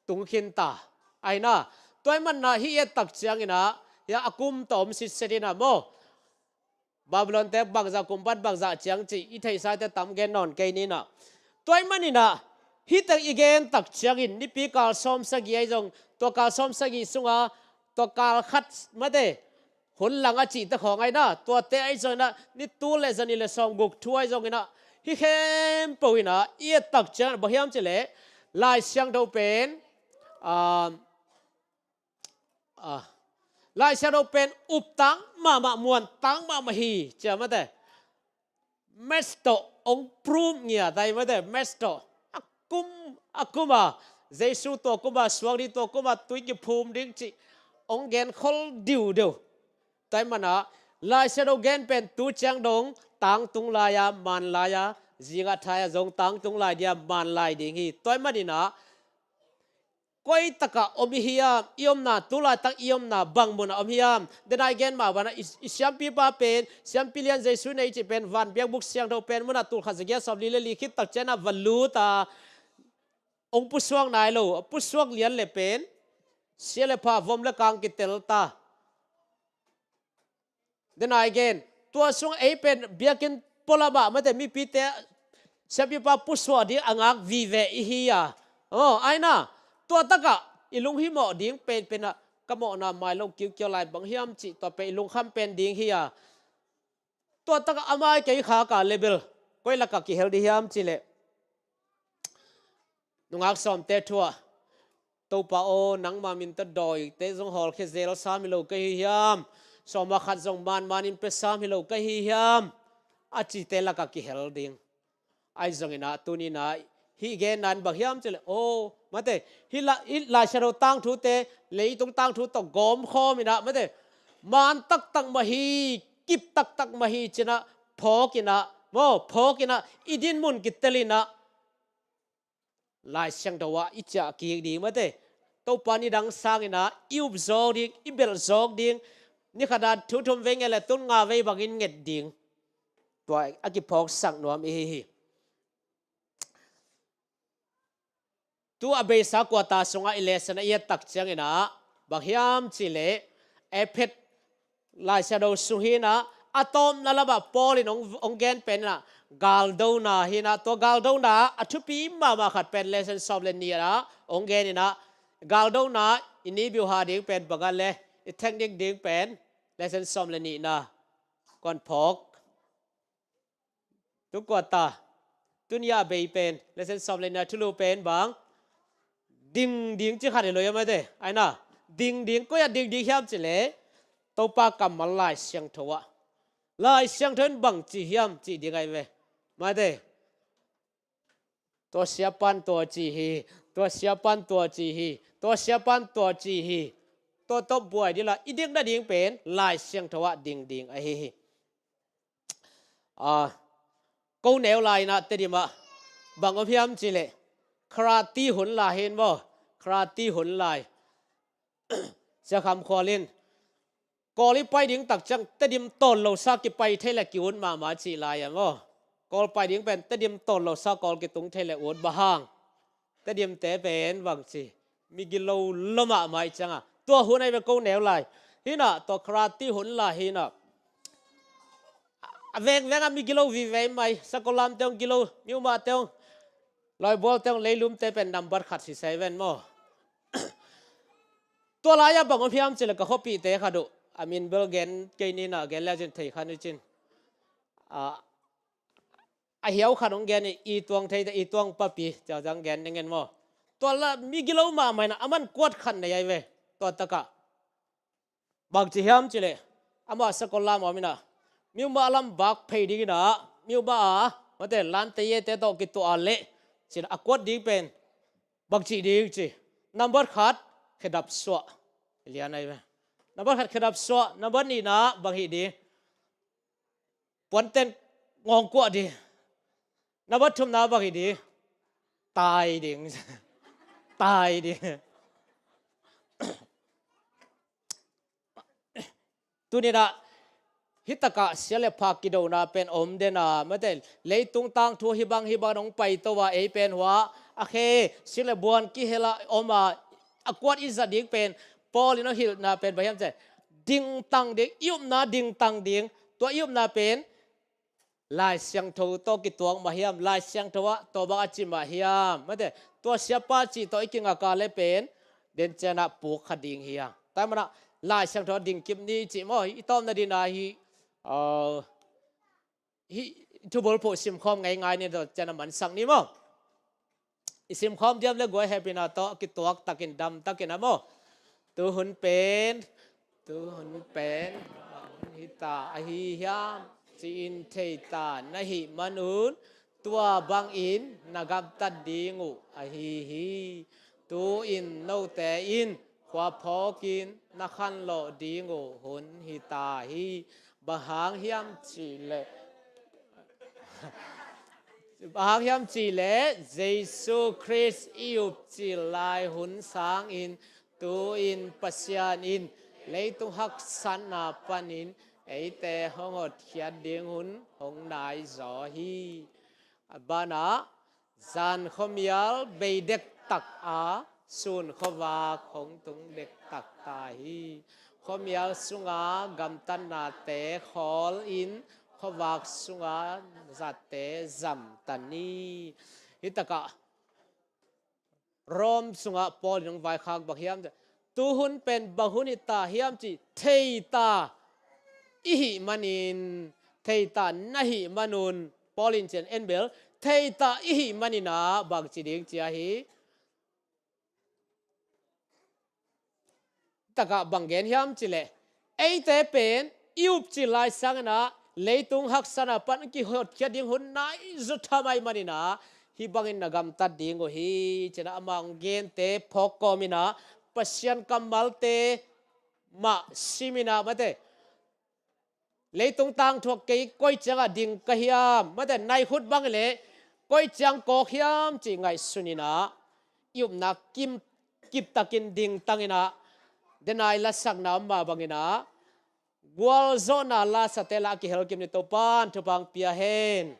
tung khin ta. Aina, tua ahih manin ah hih i et tak ciangin ah, hih a kum tawh om sitset in ah maw, Babylon te bangzah kum pan bangzah ciang cih i theihsa te tam gen nawn kei ni in ah. Tua ahih manin ah hih teng i gen tak ciangin Nipi kal sawm sagih ahi zong, tua kal sawm sagih sungah tua kal khat mate, hun lang a cihte khawng aina, tuate ahi zongin ah, ni tul le za nih le sawmguk thu ahi zongin ah, hih khempeuh in ah i et tak ciangin bang hiam cih leh, Lai Siangtho pen, ah, ah, Lai Siangtho pen uptak mahmah, muantak mahmah hi, ci a mate. Maths tawh hong prove ngiat ahi mate, Maths tawh. A kum, a kum a, Jesu tua kum a suak ding, tua kum a tui kiphum ding cih hong genkhol diudiu. Tua ahih manin ah Lai Siangtho gen pen tu ciang dong tangtung lai-a, man lai-a, zingah thai-a zong tangtung lai ding a, man lai ding hi. Tua ahih manin ah koi takah om i hiam, i omna, tu laitak i omna bang munah om hiam? Denai gen mah banah i, i siampipa pen, siampi lian Jesu nei cih pen, van biakbuk siangtho pen munah tul khat za giat sawm li le li khit tak ciangin ah va lut a, hong pusuak nai lo, pusuak lian le pen sia le pha, vom le kang kitel ta. Denai gen, tua sung ei pen biakinn pualamah mate, mipite siampipa pusuak ding a ngak vive i hi a. Aw, aina, tua takah i lunghimawh ding penpen ah, ka mawhna mai lo kiukiau lai bang hiam cih tua pen i lungkham pen ding hi a. Tua takah a mai kei khak a level koi lakah kihel ding hiam cih leh, nungak sawmte thu ah, Topa aw, nangma min tawh dawite zong hawlkhia zel sam hi lo ka hi hiam? Sawma khat zong manmanin pia sam hi lo ka hi hiam? A cite lakah kihel ding. Ahi zongin ah tuni in ah hih genna in bang hiam cih leh, aw mate, hih la, hih Lai Siangtho tangthute, leitung tangthu tawh gawmkhawm in ah mate, man taktak mah hi, kip taktak mah hi ci in ah phawk in ah maw, phawk in ah i dinmun kitel in ah Lai Siangtho ah i ciah kik ding mate. Topa nidang sangin ah i up zawk ding, i belh zawk ding. Ni khat ah thu thum vei nget le tun nga vei bangin nget ding. Tua a kiphawksak nuam i hi hi. Tu a beisa kuata sungah i lesson ah i et tak ciangin ah bang hiam cih leh, Efesa Lai Siangtho sung hi in ah, a tawpna lamah Paul in hong, hong gen pen in ah galdona hi in ah, tua galdona a thupi mahmah khat pen lesson sawm le nih ah hong gen in ah, galdona i ni biuha ding pen bang a le, i technique ding pen lesson sawm le nihna kon phawk. Tu kuata, tuni a bei pen lesson sawm le nihna thulu pen bang, ding ding ci khat hi lo hi a mate. Aina, ding ding, koi ah ding ding hiam cih leh, Topa kammal Lai Siangtho ah. Lai Siangtho in bang ci hiam cih ding ahi ve. Mate. Tua siapan tua ci hi, tua siapan tua ci hi, tua siapan tua ci hi. Tua tawh buai ding la, i ding nading pen Lai Siangtho ah ding ding ahi hi. Ah, ko neu lai in ah Tedim ah bang om hiam cih leh, karate hun lai hi in maw, karate hun lai. Sia Kham Khual in Kawl i pai ding tak ciang Tedim tawn lo sa kipai thei le ki-ut mahmah cih lai a maw. Kawl pai ding pen Tedim tawn lo sa Kawl kitung thei le ut, bang hang? Tedimte pen bang ci, mi gilo lo mahmah ih ciangin, tua hun ahi ve ko neu lai. Hi in ah, tua karate hun lai hi in ah, a vengveng ah mi gilo vive mai, Sakollam te hong gilo, Myanmar te hong, Lawibual te hong, Leilum te pen nambat khat hi sai ven maw. Tua lai-ah bang om hiam cih leh ka khuapihte khat uh, a min bel gen kei ni in ah, gen le cin thei kha ni cin. A, a hiau khat hong gen hi, i tuang thei te, i tuang papi, ciau ciang gen ding in maw. Tua la mi gilo mahmah in ah, aman kuat khat nei ahi ve. Tua takah bang ci hiam cih leh, amah Sakollam ah om in ah, Myanmar lam vak phei ding in ah, Myanmar ah mate, Lamte Ye te tawh kituah leh, ci in ah a kuat ding pen bang cih ding ci. Nambat khat, khedap suah. Lian ahi ve. Nambat khat khedap suah, nambat nihna bang hih ding? Puanten ngawngkuah ding. Nambat thumna bang hih ding? Tai ding. Tai ding. Tuni in ah Hih takah sia le pha kidona pen om den a, mate, leitung tangthu hih bang hih bang hong paito a, ei pen hua a khe, sik le buan kihel a om a, a kuat i zat ding pen Paul in a hilhna pen bang hiam cih leh dingtang ding, i upna dingtang ding. Tua i upna pen Lai Siangtho tawh kituak mah hiam, Lai Siangtho ah tua bang a ci mah hiam, mate, tua siapa cih tawh i kingak a leh pen den ciang ah puk kha ding hi a. Tua ahih manin Lai Siangtho ah dingkip ni cih maw, i tawpna ding ah hih, uh, hih thubulphuh simkhawm ngeingai ni, tua ciang ah mansak ni maw. I simkhawm diam le guai hehpihna tawh kituak takin, dam takin a maw. Tu hun pen, tu hun pen bang hun hi ta ahi hiam ci-in thei ta na hih manun, tua bangin na gamtat ding uh ahi hi. Tu-in note in khua phawkin na khanlawh ding uh hun hi ta hi. Bang hang hiam cih leh, bang hang hiam cih leh Jesu Khrist i upcil lai hun sangin tu-in Pasian in leitung haksatna panin eite hong hotkhiat ding hun hong nai zaw hi. A banah, zan khuamial bei dektak a, sun khuavak hong tung dektak ta hi. Khuamial sunga gamtatnate khawl in, khuavak sunga zatte zam ta ni. Hih takah Rom sungah Paul in hong vaikhak bang hiam cih leh, tu hun pen bang hun hi ta hiam cih thei ta i hih manin, thei ta na hih manun, Paul in cian en bel, thei ta i hih manin ah bang ci ding ci ahi. Takah bang gen hiam cih leh, eite pen i upcil lai sangin ah leitung haksatna pan kihotkhiat ding hun nai zaw tham ahih manin ah, hih bangin na gamtat ding uh hi, ci-in ah amah hong gente phawk kawmin ah, Pasian kammalte mah simin ah, mate, leitung tangthu ah kei koi ciangah ding ka hiam, mate, nai khut bang leh koi ciang kawk hiam cih ngaihsunin ah, i upna kim, kiptakin dingtangin ah, denai lasakna om mah bangin ah, gualzawhna lasate la a kihel kim ni. Topa'n thupha hong pia hen.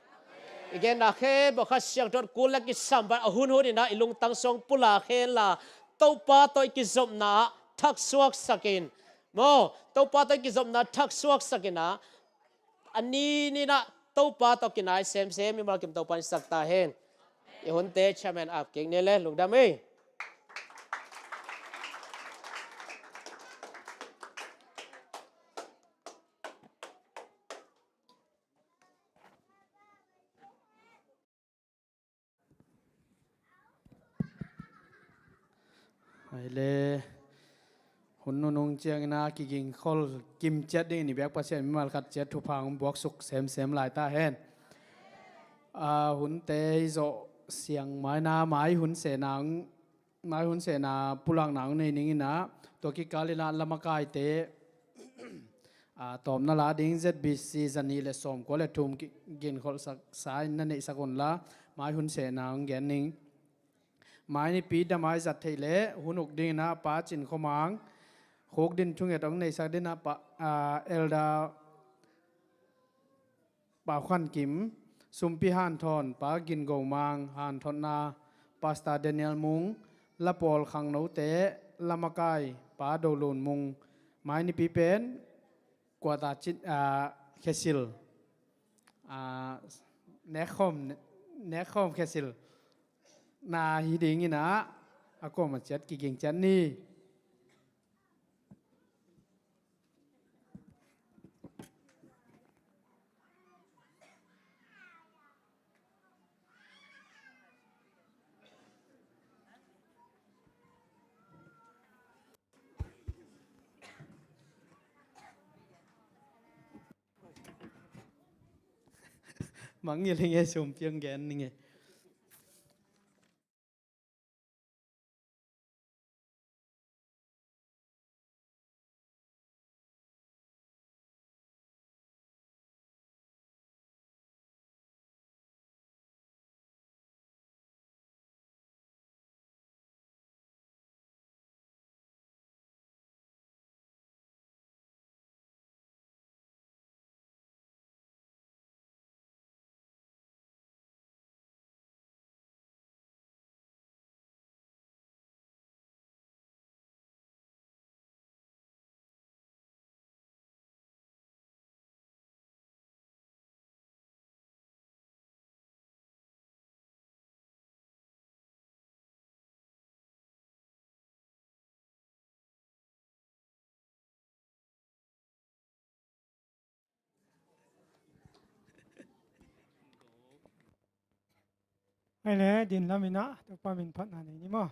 I genna khempeuh Kha Siangtho in kul le kisam pan a hunhun in ah i lungtang sung pulak hen la, Topa tawh i kizopna ah thaksuaksak in. Maw, Topa tawh i kizopna thaksuaksak in ah, a ni ni-in ah Topa tawh kinai semsem mimal kim Topa in sak ta hen. I hunte chairman ap kik ni le, lungdam ei. Hai le, hun nunung ciangin ah kigingkhol kim ciat dingin i biak Pasian mimal khat ciat thupha hong buaksuk semsem lai ta hen. A, hunte hi zawh siang mai-in ah mai hun sehna hong, mai hun sehna pulakna hong nei ning in ah, tua kikal in ah lamakaite, a, tawpna la ding Z B C za nih le sawmkua le thum ki, ginkholhsak sa in na neihsak un la, mai hun sehna hong gen ning. Mai Nipi dam a i zat theih leh hun uk dingin ah Pa Cin Khua Mang, khukdin thunget hong neihsak dingin ah Pa, a, Elder Pa Khuan Kim, sumpi hanthawn Pa Gin Go Mang, hanthotna Pastor Daniel Mung, la pawl khangnote, lamakai Pa Do Lun Mung, mai nipi pen kuata cin, ah, khesil, ah, nekkhawm, nekkhawm khesil na hi dingin ah, a kuamah ciat kiging ciat ni. Mangngilh hi nge, sumpi hong gen ni nge. Ai le, din lam in ah Topa min phatna nei ni maw.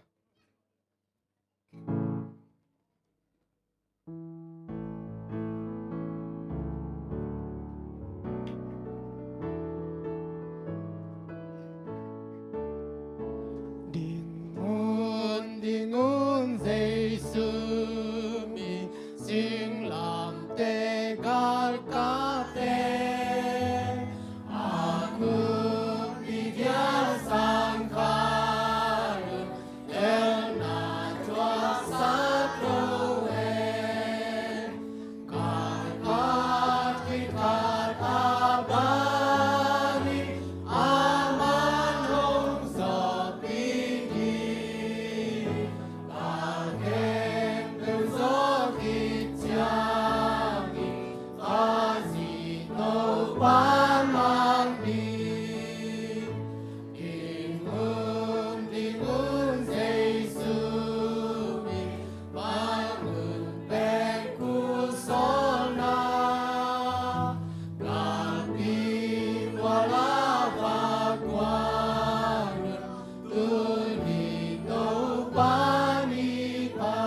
Dingun, dingun Jesu mi singlamteh galkapte, a ngun i dia sang khalun, elna thuaksak lo e. Galkap khit khat a bang in, a man hong zawhpih hi. Gal khempeuh zawh khit ciangin, Khazih Topa mang hi. Dingun, dingun Jesu mi, mah un pen khutsawlna, galpi vual a va guan un, tuni Topa ni pha.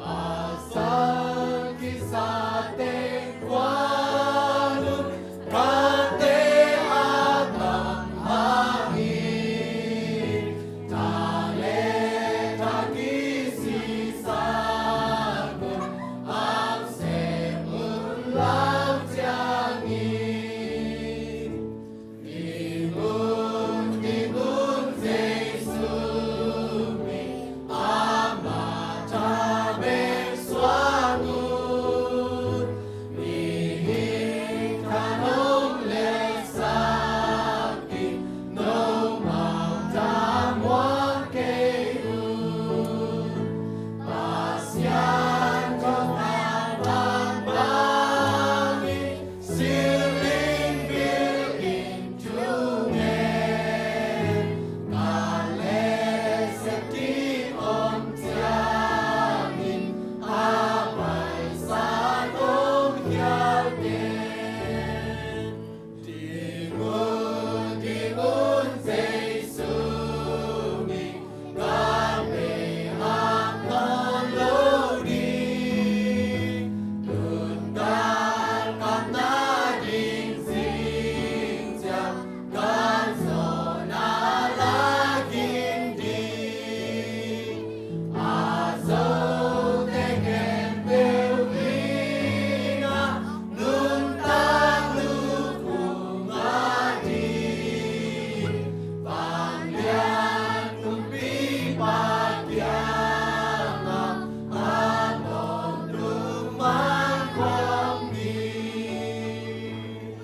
Pasal kisate guan un, galte a bang hangin, tha le tha kisisak un, a sem un lau ciangin. Dingun, dingun Jesu mi, amah tha bek suang un. Mihing tha nong letsak in, nomau tha muang kei un. Pasian tawh a bangbang in, siling bil in thungen, gal le sep ki om ciangin, a paisa kong khial den. Dingun, dingun Jesu mi, ka bei hak nawn lo ding. Nuntak kamna ding zing ciang, kan zawhna la ging ding. A zote khempeuh in ah, nuntak lukhu ngah ding. Vanglian kumpipa kiangah, a mawhnu mang khawm ding.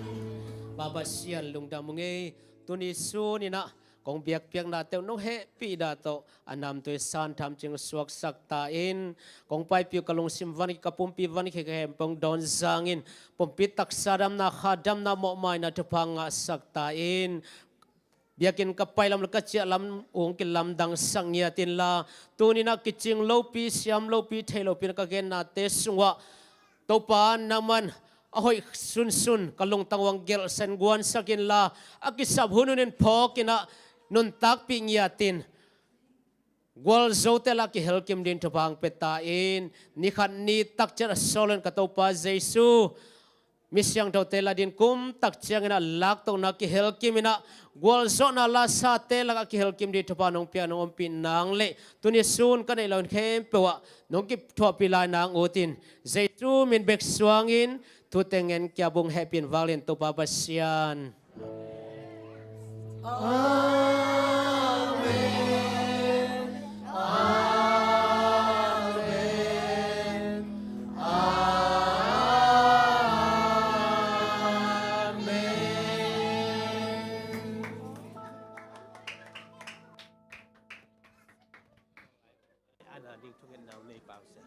Pa Pasian lungdam ung ei, tuni sun in ah kong biakpiakna teuh nong hehpih dah tawh, a namtui san tham cing suaksak ta in. Kong paipih uh ka lungsim van khia, ka pumpi van khia, ka khempeuh hong dawn zangin, pumpi taksa damna, kha damna, mawhmaina thupha ngahsak ta in. Biakinn ka pai lam le ka ciah lam uh hong kilamdangsak ngiat inla, tuni in ah kicing lopi, siam lopi, thei lopi in ah ka gennate sungah, Topa, nangman a hoih sunsun ka lungtang uh hong gelhsa in guansak inla, a kisap hun hunin phawk in ah nuntakpih ngiat in, gualzote lah kihelkim ding thupha hong pia ta in. Ni khat ni tak ciat a sawl in ka Topa Jesu, mi siangthote lah ding kum tak ciangin ah laktohna kihelkim in ah, gualzawhna lasate lakah kihelkim ding thupha nong pia, nong ompih nang leh, tuni sun ka neih loh in khempeuh ah nong kithuahpih lai nang ut in, Jesu min bek suangin thute ngen ka hi ung. Hehpih in vanglian Topa Pasian. Amen. Amen. Amen. Ana ding thungetna nei pau se.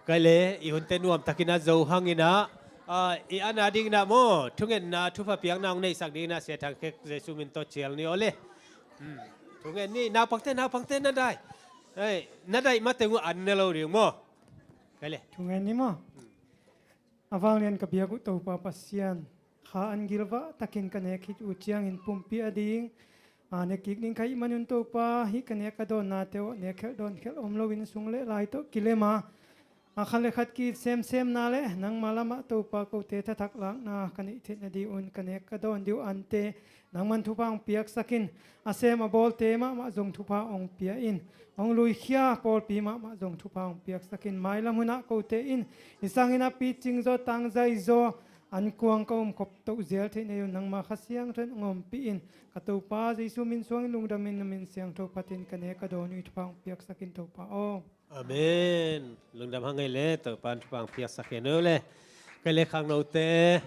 Kei le, i hunte nuamtakin a zo hangin ah, ah, i ana ding na maw, thungetna thupha piakna hong neihsak ding na, Sia Thang Khek Jesu min tawh cial ni aw le. Hmm. Thungen ni, naupangte, naupangte na dai. Hei, na dai mateng uh an ne lo ding maw. Kei le. Thungen ni maw. Hmm. A vanglian ka biak uh Topa Pasian, kha an gilvah takin ka nek khit uh ciangin pumpi ading a nek kik ding ka hih manun Topa, hih ka nek ka dawnnate uh nek khelh dawn khelh om loin sung le lai tawh kilem a, a khat le khat ki-it semsemna le nangma lamah Topa kote thathak lakna ka neih theihna ding un ka nek ka dawn ding uh ante nangman thupha hong piaksak in. A sem a bawlte mahmah zong thupha hong pia in. Hong luikhia pawlpi mahmah zong thupha hong piaksak in. Mailam hunah kote in hih sangin a picing zaw tangzai zaw an kuang ka um khop toh zel theih na ding un nangma Kha Siangtho in hong ompih in. Ka Topa Jesu min suangin lungdamin na min siangtho phatin ka nek ka dawn uh hi. Thupha hong piaksak in Topa aw. Amen. Lungdam hang ei le, Topa in thupha hong piaksak hen uh le. Ka le khangnote